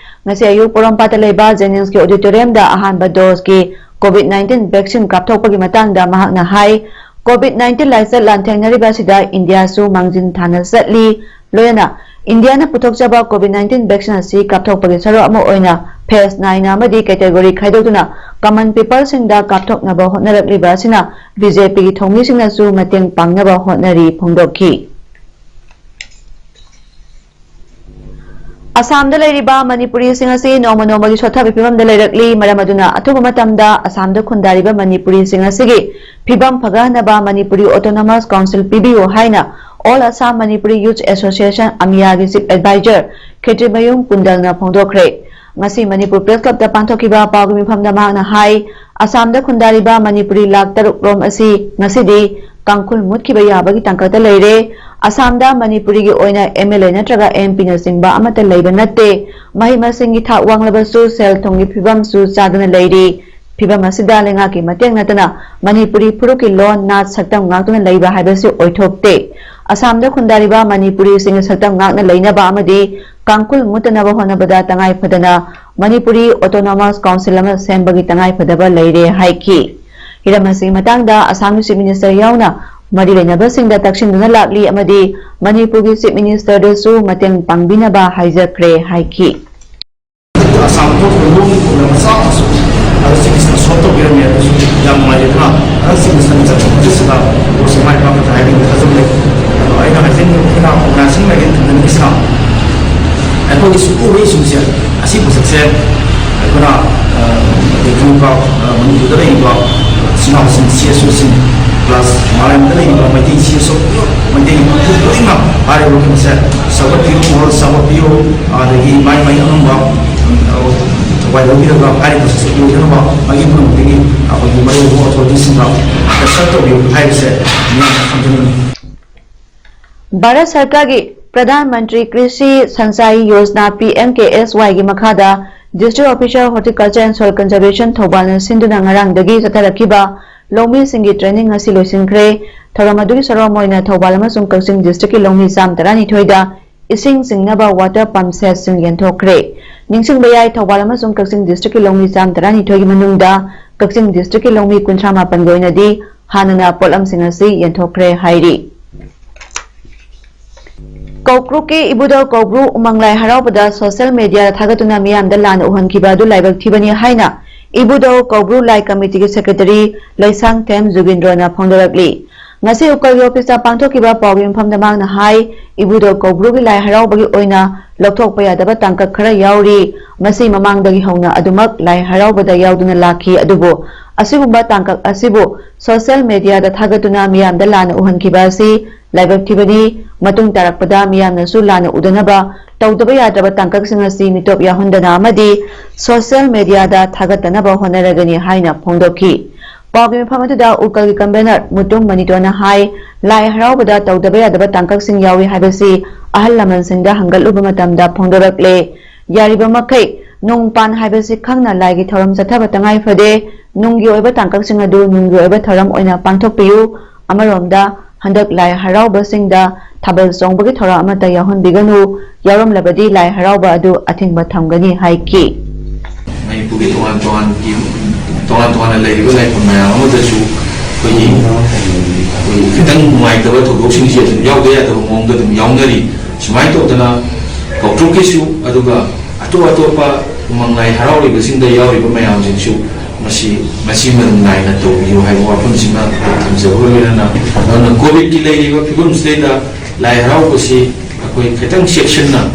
ꯉꯁꯤ ꯑꯌꯨꯛ ꯄꯣꯔꯣꯝꯄꯥꯠꯇ ꯂꯩꯕ ꯖꯦꯅꯤꯝꯁꯀꯤ ꯑꯣꯗꯤꯇꯣꯔꯤꯌꯝꯗ ꯑꯍꯥꯟꯕ ꯗꯣꯁꯀꯤ ꯀꯣꯚꯤꯗ ꯅꯥꯏꯟꯇꯤꯟ ꯚꯦꯛꯁꯤꯟ ꯀꯥꯞꯊꯣꯛꯄꯒꯤ ꯃꯇꯥꯡꯗ ꯃꯍꯥꯛꯅ ꯍꯥꯏ, ꯀꯣꯚꯤꯗ ꯅꯥꯏꯟꯇꯤꯟ ꯂꯥꯏꯆꯠ ꯂꯥꯟꯊꯦꯡꯅꯔꯤꯕ ꯑꯁꯤꯗ ꯏꯟꯗꯤꯌꯥꯁꯨ ꯃꯥꯡꯖꯤꯟ ꯊꯥꯅ ꯆꯠꯂꯤ꯫ ꯂꯣꯏꯅꯅ ꯏꯟꯗꯤꯌꯥꯅ ꯄꯨꯊꯣꯛꯆꯕ ꯀꯣꯚꯤꯗ ꯅꯥꯏꯟꯇꯤꯟ ꯚꯦꯛꯁꯤꯟ ꯑꯁꯤ ꯀꯥꯞꯊꯣꯛꯄꯒꯤ ꯁꯔꯨꯛ ꯑꯃ ꯑꯣꯏꯅ ꯐꯦꯖ ꯅꯥꯏꯅ ꯑꯃꯗꯤ ꯀꯦꯇꯦꯒꯣꯔꯤ ꯈꯥꯏꯗꯣꯛꯇꯨꯅ ꯀꯃꯟ ꯄꯤꯄꯜꯁꯤꯡꯗ ꯀꯥꯞꯊꯣꯛꯅꯕ ꯍꯣꯠꯅꯔꯛꯂꯤꯕ ꯑꯁꯤꯅ ꯕꯤ ꯖꯦ ꯄꯤꯒꯤ ꯊꯧꯃꯤꯁꯤꯡꯅꯁꯨ ꯃꯇꯦꯡ ꯄꯥꯡꯅꯕ ꯍꯣꯠꯅꯔꯤ ꯐꯣꯡꯗꯣꯛꯈꯤ꯫ ꯑꯁꯥꯝꯗ ꯂꯩꯔꯤꯕ ꯃꯅꯤꯄꯨꯔꯤꯁꯤꯡ ꯑꯁꯤ ꯅꯣꯡꯃ ꯅꯣꯡꯃꯒꯤ ꯁꯣꯠꯊꯕꯒꯤ ꯐꯤꯕꯝꯗ ꯂꯩꯔꯛꯂꯤ꯫ ꯃꯔꯝ ꯑꯗꯨꯅ ꯑꯊꯨꯕ ꯃꯇꯝꯗ ꯑꯁꯥꯝꯗ ꯈꯨꯟꯗꯥꯔꯤꯕ ꯃꯅꯤꯄꯨꯔꯤꯁꯤꯡ ꯑꯁꯤꯒꯤ ꯐꯤꯕꯝ ꯐꯒꯠꯍꯟꯅꯕ ꯃꯅꯤꯄꯨꯔꯤ ꯑꯣꯇꯣꯅꯣꯃꯁ ꯀꯥꯎꯟꯁꯤꯜ ꯄꯤꯕꯤꯌꯨ ꯍꯥꯏꯅ all Assam Manipuri youth association ꯑꯃꯤꯌꯥꯒꯤ ꯆꯤꯐ ꯑꯦꯗꯚꯥꯏꯖꯔ ꯈꯦꯇ꯭ꯔꯤꯃꯌꯨꯝ ꯀꯨꯟꯗꯜꯅ ꯐꯣꯡꯗꯣꯛꯈ꯭ꯔꯦ꯫ ꯉꯁꯤ ꯃꯅꯤꯄꯨꯔ ꯄ꯭ꯔꯦꯁ ꯀ꯭ꯂꯕꯇ ꯄꯥꯡꯊꯣꯛꯈꯤꯕ ꯄꯥꯎꯒꯤ ꯃꯤꯐꯝꯗ ꯃꯍꯥꯛꯅ ꯍꯥꯏ, ꯑꯁꯥꯝꯗ ꯈꯨꯟꯗꯥꯔꯤꯕ ꯃꯅꯤꯄꯨꯔꯤ ꯂꯥꯈ ꯇꯔꯨꯛ ꯔꯣꯝ ꯑꯁꯤ ꯉꯁꯤꯗꯤ ꯀꯥꯡꯈꯨꯜ ꯃꯨꯠꯈꯤꯕ ꯌꯥꯕꯒꯤ ꯇꯥꯡꯀꯛꯇ ꯂꯩꯔꯦ꯫ ꯑꯁꯥꯝꯗ ꯃꯅꯤꯄꯨꯔꯤꯒꯤ ꯑꯣꯏꯅ ꯑꯦꯝ ꯑꯦꯜ ꯑꯦ ꯅꯠꯇ꯭ꯔꯒ ꯑꯦꯝ ꯄꯤꯅꯆꯤꯡꯕ ꯑꯃꯠꯇ ꯂꯩꯕ ꯅꯠꯇꯦ꯫ ꯃꯍꯩ ꯃꯁꯤꯡꯒꯤ ꯊꯥꯛ ꯋꯥꯡꯂꯕꯁꯨ ꯁꯦꯜ ꯊꯨꯝꯒꯤ ꯐꯤꯕꯝꯁꯨ ꯆꯥꯗꯅ ꯂꯩꯔꯤ꯫ ꯐꯤꯕꯝ ꯑꯁꯤꯗ ꯂꯩꯉꯥꯛꯀꯤ ꯃꯇꯦꯡ ꯅꯠꯇꯅ ꯃꯅꯤꯄꯨꯔꯤ ꯐꯨꯔꯨꯞꯀꯤ ꯂꯣꯟ, ꯅꯥꯠ, ꯁꯛꯇꯝ ꯉꯥꯛꯇꯨꯅ ꯂꯩꯕ ꯍꯥꯏꯕꯁꯤ ꯑꯣꯏꯊꯣꯛꯇꯦ꯫ ꯑꯁꯥꯝꯗ ꯈꯨꯟꯗꯥꯔꯤꯕ ꯃꯅꯤꯄꯨꯔꯤꯁꯤꯡꯒꯤ ꯁꯛꯇꯝ ꯉꯥꯛꯅ ꯂꯩꯅꯕ ꯑꯃꯗꯤ ꯀꯥꯡꯈꯨꯜ ꯃꯨꯠꯇꯅꯕ ꯍꯣꯠꯅꯕꯗ ꯇꯉꯥꯏ ꯐꯗꯅ ꯃꯅꯤꯄꯨꯔꯤ ꯑꯣꯇꯣꯅꯣꯃꯁ ꯀꯥꯎꯟꯁꯤꯜ ꯑꯃ ꯁꯦꯝꯕꯒꯤ ꯇꯉꯥꯏ ꯐꯗꯕ ꯂꯩꯔꯦ ꯍꯥꯏꯈꯤ꯫ ꯍꯤꯔꯝ ꯑꯁꯤꯒꯤ ꯃꯇꯥꯡꯗ ꯑꯁꯥꯝꯒꯤ ꯆꯤꯐ ꯃꯤꯅꯤꯁꯇꯔ ꯌꯥꯎꯅ ꯃꯔꯤ ꯂꯩꯅꯕꯁꯤꯡꯗ ꯇꯛꯁꯤꯟꯗꯨꯅ ꯂꯥꯛꯂꯤ ꯑꯃꯗꯤ ꯃꯅꯤꯄꯨꯔꯒꯤ ꯆꯤꯐ ꯃꯤꯅꯤꯁꯇꯔꯗꯁꯨ ꯃꯇꯦꯡ ꯄꯥꯡꯕꯤꯅꯕ ꯍꯥꯏꯖꯈ꯭ꯔꯦ ꯍꯥꯏꯈꯤ꯫ ꯑꯁꯥꯝ ꯊꯣꯛꯄ ꯂꯣꯟꯒꯤ ꯄ꯭ꯔꯣꯕ꯭ꯂꯦꯝ ꯃꯆꯥ ꯑꯃꯁꯨ ꯑꯗꯨ ꯆꯤꯐ ꯃꯤꯅꯤꯁꯇꯔꯅ ꯁꯣꯜꯕ ꯇꯧꯕꯤꯔꯝꯃꯦ꯫ ꯑꯗꯨꯁꯨ ꯌꯥꯝ ꯅꯨꯡꯉꯥꯏꯖꯩ꯫ ꯑꯗꯨꯅ ꯑꯗꯨ ꯆꯤꯐ ꯃꯤꯅꯤꯁꯇꯔꯅ ꯆꯠꯄ ꯈꯣꯠꯄꯁꯤꯗ ꯀꯣꯔꯁꯁꯦ ꯃꯥꯏ ꯄꯥꯛꯀꯗ꯭ꯔꯥ ꯍꯥꯏꯕꯒꯤ ꯊꯥꯖꯕ ꯂꯩ꯫ ꯑꯗꯣ ꯑꯩꯅ ꯍꯥꯏꯖꯅꯤꯡꯕ ꯑꯩꯈꯣꯏꯅ ꯑꯣꯔꯒꯅꯥꯏꯖꯦꯁꯟ ꯃꯦꯒꯥꯖꯤꯟ ꯊꯝꯖꯅꯤꯡꯉꯤꯁꯤꯅ ꯑꯩꯈꯣꯏꯒꯤ ꯁꯨꯛꯎ ꯎꯔꯛꯏꯁꯤꯡꯁꯦ ꯑꯁꯤ ꯄꯣꯠꯁꯛꯁꯦ ꯑꯩꯈꯣꯏꯅ ꯑ, ꯂꯩꯔꯤꯕ, ꯑ, ꯃꯅꯤꯄꯨꯔꯗ ꯂꯩꯔꯤꯕ ꯏꯆꯤꯟ ꯏꯅꯥꯎꯁꯤꯡ, ꯁꯤ ꯑꯦꯁ ꯑꯣꯁꯤꯡ, ꯄ꯭ꯂꯁ ꯃꯥꯂꯦꯝꯗ ꯂꯩꯔꯤꯕ ꯃꯩꯇꯩ ꯁꯤ ꯑꯦꯁ ꯑꯣ ꯄꯨꯝꯅꯃꯛ, ꯃꯩꯇꯩ ꯃꯤꯄꯨꯝ ꯂꯣꯏꯅꯃꯛ ꯍꯥꯏꯔꯤꯕ ꯋꯥꯐꯝꯁꯦ ꯁꯧꯒꯠꯄꯤꯌꯨ, ꯃꯣꯔꯜ ꯁꯧꯒꯠꯄꯤꯌꯨ, ꯑꯗꯒꯤ ꯃꯥꯏ ꯃꯥꯏ ꯑꯉꯝꯕ, ꯎꯝ, ꯊꯋꯥꯏ ꯂꯧꯕꯤꯔꯒ ꯍꯥꯏꯔꯤꯕ ꯁꯤ ꯑꯣꯏꯗꯅꯕ ꯃꯥꯒꯤ ꯄꯨꯝꯅꯃꯛꯇꯒꯤ ꯑꯩꯈꯣꯏꯒꯤ ꯃꯔꯨꯑꯣꯏꯕ ꯑꯣꯊꯣꯔꯤꯇꯤꯁꯤꯡꯗ ꯀꯟꯁꯜ ꯇꯧꯕꯤꯌꯨ ꯍꯥꯏꯕꯁꯦ ꯃꯤꯌꯥꯝꯅ ꯈꯪꯖꯅꯤꯡꯉꯤ꯫ ꯚꯥꯔꯠ ꯁꯔꯀꯥꯔꯒꯤ ꯄ꯭ꯔꯙꯥꯟ ꯃꯟꯇ꯭ꯔꯤ ꯀ꯭ꯔꯤꯁꯤ ꯁꯟꯆꯥꯏ ꯌꯣꯖꯅꯥ, ꯄꯤ ꯑꯦꯝ ꯀꯦ ꯑꯦꯁ ꯋꯥꯏꯒꯤ ꯃꯈꯥꯗ District Officer Horticulture and Soil Conservation ꯊꯧꯕꯥꯜꯅ ꯁꯤꯟꯗꯨꯅ ꯉꯔꯥꯡꯗꯒꯤ ꯆꯠꯊꯔꯛꯈꯤꯕ ꯂꯧꯃꯤꯁꯤꯡꯒꯤ training ꯉꯁꯤ ꯂꯣꯏꯁꯤꯟꯈ꯭ꯔꯦ꯫ ꯊꯧꯔꯝ ꯑꯗꯨꯒꯤ ꯁꯔꯨꯛ ꯑꯃ ꯑꯣꯏꯅ ꯊꯧꯕꯥꯜ ꯑꯃꯁꯨꯡ ꯀꯛꯆꯤꯡ district ꯀꯤ ꯂꯧꯃꯤ ꯆꯥꯝ ꯇꯔꯥꯅꯤꯊꯣꯏꯗ ꯏꯁꯤꯡ ꯆꯤꯡꯅꯕ water pump set ꯁꯤꯡ ꯌꯦꯟꯊꯣꯛꯈ꯭ꯔꯦ꯫ ꯅꯤꯡꯁꯤꯡꯕ ꯌꯥꯏ, ꯊꯧꯕꯥꯜ ꯑꯃꯁꯨꯡ ꯀꯛꯆꯤꯡ district ꯀꯤ ꯂꯧꯃꯤ ꯆꯥꯝ ꯇꯔꯥꯅꯤꯊꯣꯏꯒꯤ ꯃꯅꯨꯡꯗ ꯀꯛꯆꯤꯡ district ꯀꯤ ꯂꯧꯃꯤ ꯀꯨꯟꯊ꯭ꯔꯥ ꯃꯥꯄꯟꯒꯤ ꯑꯣꯏꯅꯗꯤ ꯍꯥꯟꯅꯅ ꯄꯣꯠꯂꯝꯁꯤꯡ ꯑꯁꯤ ꯌꯦꯟꯊꯣꯛꯈ꯭ꯔꯦ ꯍꯥꯏꯔꯤ꯫ ꯀꯧꯀ꯭ꯔꯨꯛꯀꯤ ꯏꯕꯨꯙꯧ ꯀꯧꯕ꯭ꯔꯨ ꯎꯃꯪ ꯂꯥꯏ ꯍꯔꯥꯎꯕꯗ social media ꯗ ꯊꯥꯒꯠꯇꯨꯅ ꯃꯤꯌꯥꯝꯗ ꯂꯥꯟꯅ ꯎꯍꯟꯈꯤꯕ ꯑꯗꯨ ꯂꯥꯏꯕꯛ ꯊꯤꯕꯅꯤ ꯍꯥꯏꯅ ꯏꯕꯨꯙꯧ ꯀꯧꯕ꯭ꯔꯨ ꯂꯥꯏ committee ꯒꯤ secretary ꯂꯩꯁꯥꯡꯊꯦꯝ ꯖꯨꯒꯤꯟꯗ꯭ꯔꯣꯅ ꯐꯣꯡꯗꯣꯔꯛꯂꯤ꯫ ꯉꯁꯤ ꯎꯀꯜꯒꯤ office ꯇ ꯄꯥꯡꯊꯣꯛꯈꯤꯕ ꯄꯥꯎꯒꯤ ꯃꯐꯝꯗ ꯃꯍꯥꯛꯅ ꯍꯥꯏ, ꯏꯕꯨꯙꯧ ꯀꯧꯕ꯭ꯔꯨꯒꯤ ꯂꯥꯏ ꯍꯔꯥꯎꯕꯒꯤ ꯑꯣꯏꯅ ꯂꯧꯊꯣꯛꯄ ꯌꯥꯗꯕ ꯇꯥꯡꯀꯛ ꯈꯔ ꯌꯥꯎꯔꯤ꯫ ꯃꯁꯤ ꯃꯃꯥꯡꯗꯒꯤ ꯍꯧꯅ ꯑꯗꯨꯃꯛ ꯂꯥꯏ ꯍꯔꯥꯎꯕꯗ ꯌꯥꯎꯗꯨꯅ ꯂꯥꯛꯈꯤ, ꯑꯗꯨꯕꯨ ꯑꯁꯤꯒꯨꯝꯕ ꯇꯥꯡꯀꯛ ꯑꯁꯤꯕꯨ social media ꯗ ꯊꯥꯒꯠꯇꯨꯅ ꯃꯤꯌꯥꯝꯗ ꯂꯥꯟꯅ ꯎꯍꯟꯈꯤꯕ ꯑꯁꯤ ꯂꯥꯏꯕꯛ ꯊꯤꯕꯅꯤ꯫ ꯃꯇꯨꯡ ꯇꯥꯔꯛꯄꯗ ꯃꯤꯌꯥꯝꯅꯁꯨ ꯂꯥꯟꯅ ꯎꯗꯅꯕ ꯇꯧꯗꯕ ꯌꯥꯗ꯭ꯔꯕ ꯇꯥꯡꯀꯛꯁꯤꯡ ꯑꯁꯤ ꯃꯤꯇꯣꯞ ꯌꯥꯎꯍꯟꯗꯅ ꯑꯃꯗꯤ social media ꯗ ꯊꯥꯒꯠꯇꯅꯕ ꯍꯣꯠꯅꯔꯒꯅꯤ ꯍꯥꯏꯅ ꯐꯣꯡꯗꯣꯛꯈꯤ꯫ ꯄꯥꯎꯒꯤ ꯃꯐꯝ ꯑꯗꯨꯗ ꯎꯀꯜꯒꯤ convener ꯃꯨꯇꯨꯝ ꯃꯅꯤꯇꯣꯟꯅ ꯍꯥꯏ, ꯂꯥꯏ ꯍꯔꯥꯎꯕꯗ ꯇꯧꯗꯕ ꯌꯥꯗꯕ ꯇꯥꯡꯀꯛꯁꯤꯡ ꯌꯥꯎꯏ ꯍꯥꯏꯕꯁꯤ ꯑꯍꯜ ꯂꯃꯟꯁꯤꯡꯗ ꯍꯪꯒꯠꯂꯨꯕ ꯃꯇꯝꯗ ꯐꯣꯡꯗꯣꯔꯛꯂꯦ꯫ ꯌꯥꯔꯤꯕ ꯃꯈꯩ ꯅꯣꯡ ꯄꯥꯟ ꯍꯥꯏꯕꯁꯤ ꯈꯪꯅ ꯂꯥꯏꯒꯤ ꯊꯧꯔꯝ ꯆꯠꯊꯕ ꯇꯉꯥꯏ ꯐꯗꯦ꯫ ꯅꯨꯡꯒꯤ ꯑꯣꯏꯕ ꯇꯥꯡꯀꯛꯁꯤꯡ ꯑꯗꯨ ꯅꯨꯡꯒꯤ ꯑꯣꯏꯕ ꯊꯧꯔꯝ ꯑꯣꯏꯅ ꯄꯥꯡꯊꯣꯛꯄꯤꯌꯨ꯫ ꯑꯃꯔꯣꯝꯗ ꯍꯟꯗꯛ ꯂꯥꯏ ꯍꯔꯥꯎꯕꯁꯤꯡꯗ ꯊꯥꯕꯜ ꯆꯣꯡꯕꯒꯤ ꯊꯧꯔꯝ ꯑꯃꯠꯇ ꯌꯥꯎꯍꯟꯕꯤꯒꯅꯨ, ꯌꯥꯎꯔꯝꯂꯕꯗꯤ ꯂꯥꯏ ꯍꯔꯥꯎꯕ ꯑꯗꯨ ꯑꯊꯤꯡꯕ ꯊꯝꯒꯅꯤ ꯍꯥꯏꯈꯤ꯫ ꯃꯅꯤꯄꯨꯔꯒꯤ ꯇꯣꯉꯥꯟ ꯇꯣꯉꯥꯟꯒꯤ, ꯇꯣꯉꯥꯟ ꯇꯣꯉꯥꯟꯅ ꯂꯩꯔꯤꯕ ꯂꯥꯏꯐꯝ ꯃꯌꯥꯝ ꯑꯃꯗꯁꯨ ꯑꯩꯈꯣꯏꯒꯤ, ꯑꯩꯈꯣꯏꯒꯤ ꯈꯤꯇꯪ ꯅꯨꯡꯉꯥꯏꯇꯕ ꯊꯧꯗꯣꯛꯁꯤꯡꯁꯤ ꯑꯗꯨꯝ ꯌꯥꯎꯗ ꯌꯥꯗꯕ ꯃꯑꯣꯡꯗ ꯑꯗꯨꯝ ꯌꯥꯎꯅꯔꯤ꯫ ꯁꯨꯃꯥꯏꯅ ꯇꯧꯗꯅ ꯀꯧꯇ꯭ꯔꯨꯛꯀꯤꯁꯨ, ꯑꯗꯨꯒ ꯑꯇꯣꯞ ꯑꯇꯣꯞꯄ ꯎꯃꯪ ꯂꯥꯏ ꯍꯔꯥꯎꯔꯤꯕꯁꯤꯡꯗ ꯌꯥꯎꯔꯤꯕ ꯃꯌꯥꯝꯁꯤꯡꯁꯨ ꯃꯁꯤ, ꯃꯁꯤ ꯃꯔꯝ ꯅꯥꯏꯅ ꯇꯧꯕꯤꯌꯨ ꯍꯥꯏꯕ ꯋꯥꯐꯝꯁꯤꯃ ꯊꯝꯖꯕꯒ ꯂꯣꯏꯅꯅ, ꯑꯗꯨꯅ ꯀꯣꯚꯤꯗꯀꯤ ꯂꯩꯔꯤꯕ ꯐꯤꯕꯝꯁꯤꯗꯩꯗ ꯂꯥꯏ ꯍꯔꯥꯎꯕꯁꯤ ꯑꯩꯈꯣꯏ ꯈꯤꯇꯪ ꯆꯦꯛꯁꯤꯟꯅ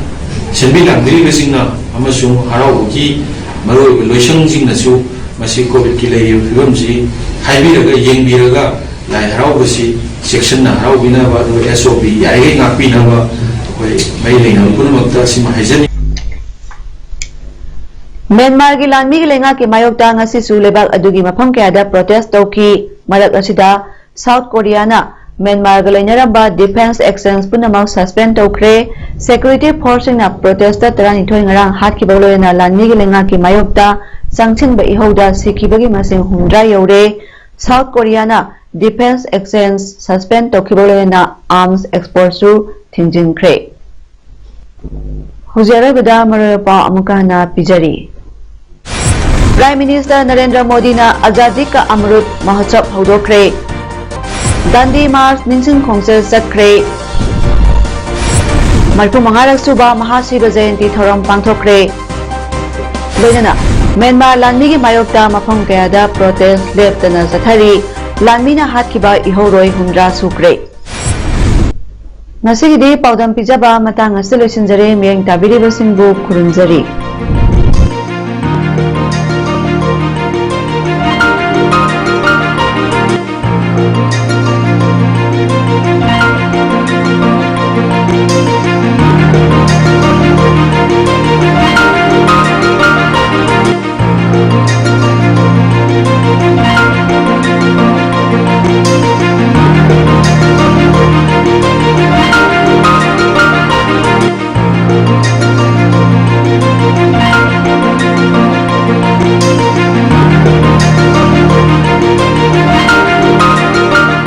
ꯁꯦꯝꯕꯤ ꯂꯥꯡꯕꯤꯔꯤꯕꯁꯤꯡꯅ ꯑꯃꯁꯨꯡ ꯍꯔꯥꯎꯕꯒꯤ ꯃꯔꯨꯑꯣꯏꯕ ꯂꯣꯏꯁꯪꯁꯤꯡꯅꯁꯨ ꯃꯁꯤ ꯀꯣꯚꯤꯗꯀꯤ ꯂꯩꯔꯤꯕ ꯐꯤꯕꯝꯁꯤ ꯍꯥꯏꯕꯤꯔꯒ, ꯌꯦꯡꯕꯤꯔꯒ ꯂꯥꯏ ꯍꯔꯥꯎꯕꯁꯤ ꯆꯦꯛꯁꯤꯟꯅ ꯍꯔꯥꯎꯕꯤꯅꯕ, ꯑꯗꯨꯒ S O P ꯌꯥꯔꯤꯈꯩ ꯉꯥꯛꯄꯤꯅꯕ ꯑꯩꯈꯣꯏ ꯃꯔꯤ ꯂꯩꯅꯕ ꯄꯨꯝꯅꯃꯛꯇ ꯑꯁꯤꯃ ꯍꯥꯏꯖꯅꯤꯡꯏ꯫ ꯃ꯭ꯌꯥꯟꯃꯥꯔꯒꯤ ꯂꯥꯟꯃꯤꯒꯤ ꯂꯩꯉꯥꯛꯀꯤ ꯃꯥꯌꯣꯛꯇ ꯉꯁꯤꯁꯨ ꯂꯩꯕꯥꯛ ꯑꯗꯨꯒꯤ ꯃꯐꯝ ꯀꯌꯥꯗ protest ꯇꯧꯈꯤ꯫ ꯃꯔꯛ ꯑꯁꯤꯗ South Korea ꯅ ꯃ꯭ꯌꯥꯟꯃꯥꯔꯒ ꯂꯩꯅꯔꯝꯕ defence exchange ꯄꯨꯝꯅꯃꯛ suspend ꯇꯧꯈ꯭ꯔꯦ꯫ Security forceꯁꯤꯡꯅ protester ꯇꯔꯥꯅꯤꯊꯣꯏ ꯉꯔꯥꯡ ꯍꯥꯠꯈꯤꯕ ꯂꯣꯏꯅꯅ ꯂꯥꯟꯃꯤꯒꯤ ꯂꯩꯉꯥꯛꯀꯤ ꯃꯥꯌꯣꯛꯇ ꯆꯪꯁꯤꯟꯕ ꯏꯍꯧꯗ ꯁꯤꯈꯤꯕꯒꯤ ꯃꯁꯤꯡ ꯍꯨꯝꯗ꯭ꯔꯥ ꯌꯧꯔꯦ꯫ South Koreaꯅ defence exchange suspend ꯇꯧꯈꯤꯕ ꯂꯣꯏꯅꯅ arms exportꯁꯨ ꯊꯤꯡꯖꯤꯟꯈ꯭ꯔꯦ꯫ ꯍꯧꯖꯤꯛ ꯑꯔꯣꯏꯕꯗ ꯃꯔꯨꯑꯣꯏꯕ ꯄꯥꯎ ꯑꯃꯨꯛꯀ ꯍꯟꯅ ꯄꯤꯖꯔꯤ꯫ Prime Minister ꯅꯔꯦꯟꯗ꯭ꯔ ꯃꯣꯗꯤꯅ Azadi Ka Amrut Mahotsav ꯍꯧꯗꯣꯛꯈ꯭ꯔꯦ꯫ Dandi March ꯅꯤꯡꯁꯤꯡ ꯈꯣꯡꯆꯠ ꯆꯠꯈ꯭ꯔꯦ꯫ ꯃꯔꯤꯐꯨ ꯃꯉꯥꯔꯛ ꯁꯨꯕ ꯃꯍꯥꯁꯤꯕ ꯖꯌꯟꯇꯤ ꯊꯧꯔꯝ ꯄꯥꯡꯊꯣꯛꯈ꯭ꯔꯦ꯫ ꯂꯣꯏꯅꯅ ꯃ꯭ꯌꯥꯟꯃꯥꯔ ꯂꯥꯟꯃꯤꯒꯤ ꯃꯥꯌꯣꯛꯇ ꯃꯐꯝ ꯀꯌꯥꯗ protest ꯂꯦꯞꯇꯅ ꯆꯠꯊꯔꯤ꯫ ꯂꯥꯟꯃꯤꯅ ꯍꯥꯠꯈꯤꯕ ꯏꯍꯧꯔꯣꯏ ꯍꯨꯝꯗ꯭ꯔꯥ ꯁꯨꯈ꯭ꯔꯦ꯫ ꯉꯁꯤꯒꯤꯗꯤ ꯄꯥꯎꯗꯝ ꯄꯤꯖꯕ ꯃꯇꯥꯡ ꯑꯁꯤꯗ ꯂꯣꯏꯁꯤꯟꯖꯔꯦ꯫ ꯃꯤꯠꯌꯦꯡ ꯇꯥꯕꯤꯔꯤꯕꯁꯤꯡꯕꯨ ꯈꯨꯔꯨꯝꯖꯔꯤ꯫